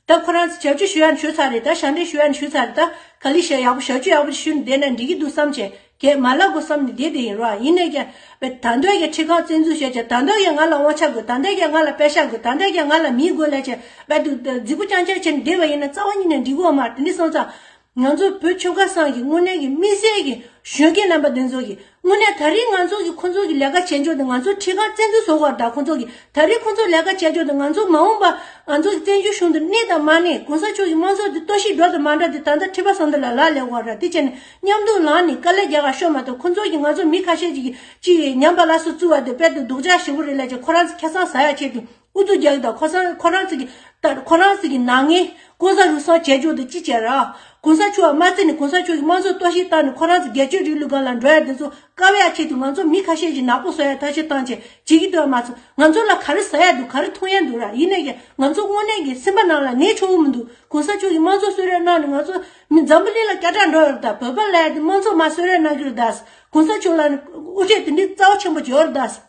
ད་ཁོ་རང་ཚོ་བྱབ་ཆུ་ཞུ་ཡ་ཞུ་ཚར་རེད། ད་ཞབས་འདྲེན་ཞུ་ཡ་ཞུ་ཚར་རེད། ད་ག་ལེ་ཞེ་ཡག་པོ་བྱབ་ཆུ་ཡག་པོ་ཞུ་ནས་བསྡད་ན་འགྲིག་གི་འདུག་བསམ་བྱས་གས་མ་ལབ་དགོས་བསམ་ནས་བསྡད་བསྡད་ཡིན་རོ། ཡིན་ནས་ཀྱང་ད་འདོད་ཀྱི་ཁྲིམས་ཁང་བཙན་འཛུལ་བྱས་ཀྱང་ད་འདོད་ཀྱི་ང་ལ་དབང་ཆ་དགོས། ད་འདོད་ཀྱི་ང་ལ་པད་ཤག་དགོས། ད་འདོད་ཀྱི་ང་ལ་མི་དགོས་ལབ་བྱས་བལ་དུ་རྫིག་པོ་རྐྱང་རྐྱང་བྱས་ནས་བསྡད་པ་ཡིན་ན་རྩ་བ་ཉིད་ནས་འགྲིག་གི་ཡོད་མ་རེད། དེ་འདྲ་སོང་ཙང་ང་ཚོ་བོད་ཆོལ་ཁ་གསུམ་གྱི་དངོས་གནས་ཀྱི་དམིགས་བསལ་གྱི་གཞོན་སྐྱེས་རྣམ་པ་འདི་ཚོ་གི་དངོས་གནས་ད་རེས་ང་ཚོ་གི་ཁོ་ཚོ་གི་ལས་ཀ་བྱེད་ཕྱོགས་དེ་ང་ཚོ་ཁྲིམས་ཁང་བཙན་འཛུལ་བཟོ་དགོས་རེད། ད་ཁོ་ཚོ་གི་ད་རེས་ཁོ་ཚོ་ལས་ཀ་བྱེད་ཕྱོགས་དེ་ང་ཚོ་མ་འོངས་པ་ང་ཚོ་གི་བཙན་བྱོལ་གཞུང་དུ་གནས་དང་མ་གནས། གོང་ས་མཆོག་གི་དམངས་གཙོ་དེ་གཏོར་བཤིག་འགྲོ་དང་མ་འགྲོ་དེ་ད་ལྟ་ཁྲི་པ་སང་དེ་ལ་ལག་ལེན་དགོས་རེད། དེ་བྱས་ནས་མཉམ་དུ་ལངས་ནས་དཀའ་ལས་རྒྱག་ག་ཤོག་མ་གཏོགས་ཁོ་ཚོ་གི་ང་ཚོ་མི་ཁ་ཤས་ཅིག་གི་ཅིག་ཉམས་པ་སླར་གསོ་བཙུགས་པ་དེ་དཔེ་དེ་སྡུག་ཅག་ཞེ་པོ་རེད་ལབ་བྱས་ཁོ་རང་ཚོ་ཁ་སང་ཟ་ཡ་ཆེད་དུ། ཨུ་ཚུགས་རྒྱག་གི་དང་ཁོ་ཚང་ཁོ་རང་ཚོ་གི་ད་ཁོ་རང་ཚོ་གི་ནག་ཉེས་ལྐོག་ཟ་རུལ་སུངས་བྱས་རྒྱུ་དེ་ཅི་བྱས་ར། གོང་ས་མཆོག་མ་བརྩིས་ནས་གོང་ས་མཆོག་གི་དམངས་གཙོ་གཏོར་བཤིག་བཏང་ནས་ཁོ་རང་ཚོ་སྒེར་གཅོད་རིང་ལུགས་སྒང་ལ་འགྲོ་ཡ་དེ་ཚོ་བཀག་ཡ་ཆེད་དུ་ང་ཚོ་མི་ཁ་ཤས་ཀྱིས་ནག་པོ་བཟོ་ཡ་ཐབས་ཤེས་བཏང་བྱས་བྱེད་ཀྱི་འདུག་ཨ། མ་ཚོ་ང་ཚོ་ལ་ག་རེ་ཟ་ཡ་འདུག་ག་རེ་འཐུང་ཡ་འདུག་ར། ཡིན་ནས་ཀྱང་ང་ཚོ་དངོས་གནས་ཀྱི་སེམས་པ་ནང་ལ་ནད་ཆོག་གི་མི་འདུག་གོང་ས་མཆོག་གི་དམངས་གཙོ་གསོལ་རས་གནང་ནས་ང་ཚོ་མི་འཛམ་བུ་གླིང་ལ་སྐད་གྲགས་འགྲོ་ཡོད་རེད་ད། བོད་པ་ལ་ཡ་དེ་དམངས་གཙོ་མ་གསོལ་རས་གནང་གི་རེད་ད། གོང་ས་མཆོག་ལ་དབུ་ཁྲིད་དེ་འདྲའི་རྩ་བ་ཆེན་པོ་ཅིག་ཡོད་རེད་ད།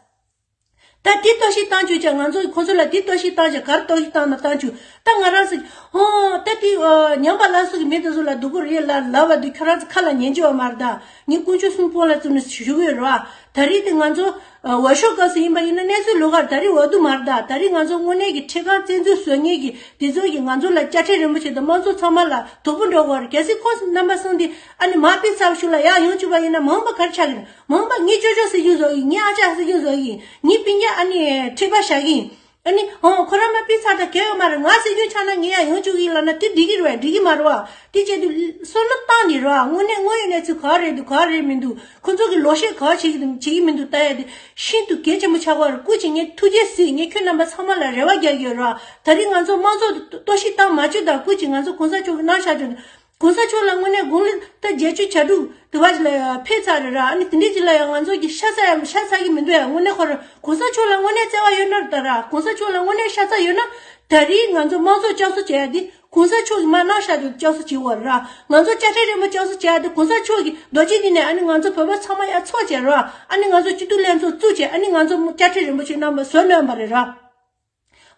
ད་དེ་གཏོར་བཤིག་བཏང་བཅུག་ཀྱང་ང་ཚོ་གིས་ཁོ་ཚོ་ལ་དེ་གཏོར་བཤིག་བཏང་ཀྱང་ག་རེ་གཏོར་བཤིག་བཏང་ན་བཏང་བཅུག་ད་ང་རང་ཚོ་ཨོ་ད་དེ་ཨོ་ཉམས་པ་སླར་གསོ་གི་མི་དེ་ཚོ་ལ་སྡུག་པོ་རེད་ལབ་ལབ་པ་དེ་ཁྱོད་རང་ཚོ་ཁ་ལ་ཉན་གྱི་ཡོད་མ་རེད་ད། ངས་དཀོན་མཆོག་གསུམ་དཔུང་ལ་བཙུགས་ནས་ཞུ་གི་ཡོད་རེད་བ། ད་རེས་དེ་ང་ཚོ་འོས་ཤོག་སྐབས་སུ་ཡིན་པ་ཡིན་ན་གནས་ཚུལ་ལོགས་ཀར་ད་རེས་འོས་བསྡུ་མ་རེད་ད། ད་རེས་ང་ཚོ་དངོས་གནས་ཀྱི་ཁྲིམས་ཁང་བཙན་འཛུལ་བཟོ་མཁན་གྱི་དེ་ཚོ་གིས་ང་ཚོ་ལ་དཔྱ་ཁྲལ་རིན་པོ་ཆེ་དང་དམངས་གཙོ་ཚང་མ་ལ་དོ་ཕོག་འགྲོ་གི་ཡོད་རེད། གལ་སྲིད་ཁོང་རྣམ་པ་གསུམ་དེ་ཨ་ནི་མར་ཕུད་ཚར་བ་ཞིག་ལ་ཡར་ཡོང་བཅུག་པ་ཡིན་ན་མ་འོངས་པ་ག་རེ་ཆགས་ཀྱི་རེད། མ་འོངས་པ་ངའི་ཅོ་ཅོ་སྲིད་སྐྱོང་བཟོ་གི་ཡིན། ངའི་ཨ་ཅག་སྲིད་སྐྱོང་བཟོ་གི་ཡིན། ངའི་སྤུན་ཀྱག་ཨ་ནི་ཁྲི་པ་བཞག་གི་ཡིན། ཨ་ནི་ཧོ་ཁོ་རང་མ་ཕུད་ཚར་ད་གལ་ཡོད་མ་རེད། ང་སྲིད་སྐྱོང་ཆགས་ན་ངས་ཡང་ཡོང་བཅུག་གི་ལབ་ན་དེ་འགྲིག་གི་རེད་བ། འགྲིག་གི་མ་རེད་བ། དེ་བྱས་དུས་བསམ་བློ་བཏང་ནས་རེད་བ། དངོས་གནས་དངོས་ཡོད་གནས་ཚུལ་ག་རེ་རེད་འདུག་ག་རེ་རེད་མི་འདུག་ཁོ་ཚོ་གི་ལོག་བཤད་ག་བྱེད་ཀྱི་འདུག་བྱེད་ཀྱི་མི་འདུག་ལྟ་ཡ་དེ་ཤིན་ཏུ་གལ་ཆེན་པོ་ཆགས་ཀྱི་ཡོད་རེད། སྐུ་མཁྱེན་ངས་ཐུགས་རྗེ་གཟིགས། ངས་ཁྱོད་རྣམ་པ་ཚང་མ་ལ་རེ་བ་རྒྱག་གི་ཡོད་རེད་བ། ད་རིང་ང་ཚོ་དམངས་གཙོ་གཏོར་བཤིག་བཏང་མ་བཅུག་དང་། སྐུ་མཁྱེན་ང་ཚོ་གོང་ས་མཆོག་གི་གནང་བཞག་འགྲོ་གོང་ས་མཆོག་ལ་དངོས་གནས་དགུང་ལོ་ད་བརྒྱད་ཅུ་གྱ་དྲུག་དུ་བ་ལ་ཕེབས་ཚར་རེད་ར། ཨ་ནི་དེ་འདྲའི་ཅིག་ལ་ཡང་ང་ཚོ་གི་ཤ་ཚ་ཡང་ཤ་ཚ་གི་མི་འདུག་ཡ། དངོས་གནས་ཁོ་རང་གོང་ས་མཆོག་ལ་དངོས་གནས་བརྩེ་བ་ཡོད་ན་ད་ར། གོང་ས་མཆོག་ལ་དངོས་གནས་ཤ་ཚ་ཡོད་ན་ད་རིང་ང་ཚོ་དམངས་གཙོ་བསྐྱར་གསོ་བྱེད་ཡ་དེ་གོང་ས་མཆོག་གི་མ་གནང་བཞག་དེ་བསྐྱར་གསོ་བྱེད་དགོས་ར། ང་ཚོ་དཔྱ་ཁྲལ་རིན་པོ་བསྐྱར་གསོ་བྱེད་ཡ་དེ་གོང་ས་མཆོག་གི་རྡོ་རྗེ་གདན་ནས་ཨ་ནི་ང་ཚོ་བོད་པ་ཚང་མ་ཡར་ཚོགས་བྱས་ར། ཨ་ནི་ང་ཚོ་སྤྱི་འཐུས་ལྷན་ཚོགས་བཙུགས་བྱས་ཨ་ནི་ང་ཚོ་དཔྱ་ཁྲལ་རིན་པོ་ཆེ་གནང་བ་བཟོ་ལོན་པ་རེད་ར།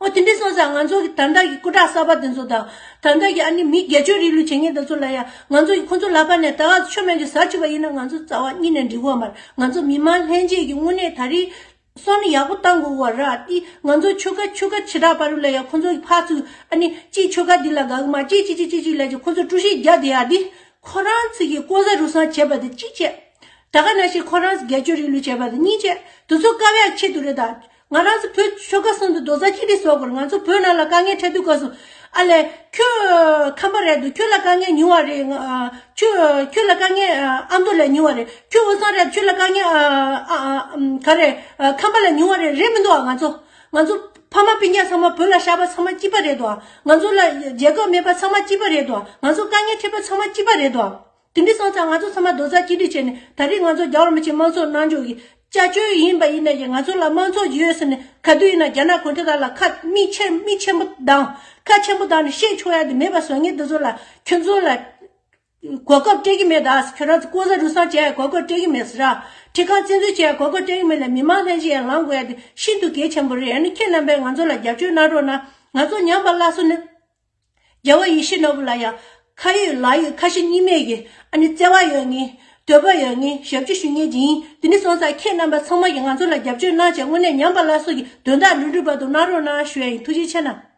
འོ་དེ་འདྲ་སོང་ཙང་ང་ཚོ་གི་ད་ལྟ་གི་སྐུ་དྲག་གསར་པ་དེ་ཚོ་དང་ད་ལྟ་གི་ཨ་ནི་མི་སྒེར་གཅོད་རིང་ལུགས་བྱེད་མཁན་དེ་ཚོ་ལ་ཡང་ང་ཚོ་གི་ཁོ་ཚོ་ལག་པ་ནས་ད་ག་ཆོ་མེད་ཀྱི་ཟ་བཅུག་པ་ཡིན་ན་ང་ཚོ་རྩ་བ་ཉིད་ནས་འགྲིག་གི་མ་རེད། ང་ཚོ་མི་མང་ལྷན་རྒྱས་ཀྱི་དངོས་གནས་ད་རེས་བསམ་བློ་ཡག་པོ་བཏང་དགོས་པ་ར། དེ་ང་ཚོ་ཆོལ་ཁ་ཆོལ་ཁ་ཆེ་དྲག་བར་ལ་ཡང་ཁོ་ཚོ་གི་ཕར་ཚུར་ཨ་ནི་གཅིག་ཆོལ་ཁ་འདི་ལ་དགའ་གི་མ་གཅིག་གཅིག་གཅིག་གཅིག་གཅིག་ལ་ཅིག་ཁོ་ཚོ་དཀྲུག་ཤིང་རྒྱག་བསྡད་ཡ་འདི་ཁོ་རང་ཚོ་གི་ལྐོག་ཟ་རུལ་སུངས་བྱས་པ་དེ་གཅིག་བྱས། ད་ག་ནང་བཞིན་ཁོ་རང་ཚོ་སྒེར་གཅོད་རིང་ལུགས་བྱས་པ་དེ་གཉིས་བྱས། དེ་ཚོ་བཀག་ཡ་ཆེད་དུ་རེད་ད། ང་རང་ཚོ་བོད་ཆོལ་ཁ་གསུམ་དུ་རྡོག་རྩ་གཅིག་སྒྲིལ་བཟོ་དགོས་རེད། ང་ཚོ་བོད་ནང་ལ་དཀའ་ངལ་འཕྲད་དུས་སྐབས་སུ་ཨ་ལས་ཁྱོད་ཁམས་པ་རེད་འདུག་ཁྱོད་ལ་དཀའ་ངལ་ཉུང་བ་རེད། ང་ཁྱོད་ཁྱོད་ལ་དཀའ་ངལ་ཨ་མདོ་ལས་ཉུང་བ་རེད། ཁྱོད་དབུས་གཙང་རེད་ཁྱོད་ལ་དཀའ་ངལ་ཨ་ཨ་ཨ་ག་རེ་ཁམས་པ་ལས་ཉུང་བ་རེད། རེད་མི་འདུག་ཨ་ང་ཚོ་ང་ཚོ་ཕ་མ་སྤུན་ཀྱག་ཚང་མ་བོད་ལ་བཞག་པ་ཚང་མ་གཅིག་པ་རེད་དོ། ང་ཚོ་ལ་རྒྱལ་ཁབ་མེད་པ་ཚང་མ་གཅིག་པ་རེད་དོ། ང་ཚོ་དཀའ་ངལ་འཕྲད་པ་ཚང་མ་གཅིག་པ་རེད་དོ། དེ་འདྲ་སོང་ཙང་ང་ཚོ་ཚང་མ་རྡོག་རྩ་གཅིག་སྒྲིལ་བྱས་ནས་ད་རེས་ང་ཚོ་རྒྱལ་བ་རིན་པོ་ཆེ་དམངས་གཙོ་གནང་ཕྱོགས་ཀྱི་སྐྱབས་བཅོལ་ཡིན་པ་ཡིན་ན་ཡང་ང་ཚོ་ལ་དམངས་གཙོ་ཡོད་ཟེར་ནས་ག་དུས་ཡིན་ན་རྒྱ་ནག་གུང་ཁྲན་ཏང་ལ་ཁ་མིག་ཆེ་མིག་ཆེན་པོ་དང་ཁ་ཆེན་པོ་བཏང་ནས་བཤད་ཆོག་ཡ་དེ་མེད་པ་བཟོ་མཁན་དེ་ཚོ་ལ་ཁྱོད་ཚོ་ལ་གོ་སྐབས་སྤྲད་ཀྱི་མེད་ད། ཁྱོད་རང་ཚོ་ལྐོག་ཟ་རུལ་སུངས་བྱས་ཡ་གོ་སྐབས་སྤྲད་ཀྱི་མེད་ཟེར་ར། ཁྲིམས་ཁང་བཙན་འཛུལ་བྱས་ཡ་གོ་སྐབས་སྤྲད་ཀྱི་མེད་ལ་མི་མང་ལྷན་རྒྱས་ཡར་ལངས་དགོས་ཡ་དེ་ཤིན་ཏུ་གལ་ཆེན་པོ་རེད། ཨ་ནི་ཁྱེད་རྣམ་པས་ང་ཚོ་ལ་རྒྱབ་སྐྱོར་གནང་རོགས་གནང་། ང་ཚོ་ཉམས་པ་སླར་གསོ་ནི། རྒྱལ་བ་ཡིད་བཞིན་ནོར་བུ་ལ་ཡང་ཁ་ཡོད་ལག་ཡོད་ཁ་ཞེ་གཉིས་མེད་ཀྱི་ཨ་ནི་བརྩེ་བ་ཡོད་ངེས་འདོད་པ་ཡོད་ངེས་ཞབས་ཕྱི་ཞུ་མཁན་ཅིག་ཡིན། དེ་ནི་སོང་ཙང་ཁྱེད་རྣམ་པ་ཚང་མ་གིས་ང་ཚོ་ལ་རྒྱབ་སྐྱོར་གནང་བྱས་དངོས་གནས་ཉམས་པ་སླར་གསོ་གི་དོན་དག་འགྲུབ་འགྲུབ་བར་དུ་གནང་རོགས་གནང་ཞུ་ཡ་ཡིན། ཐུགས་རྗེ་ཆེ་གནང་།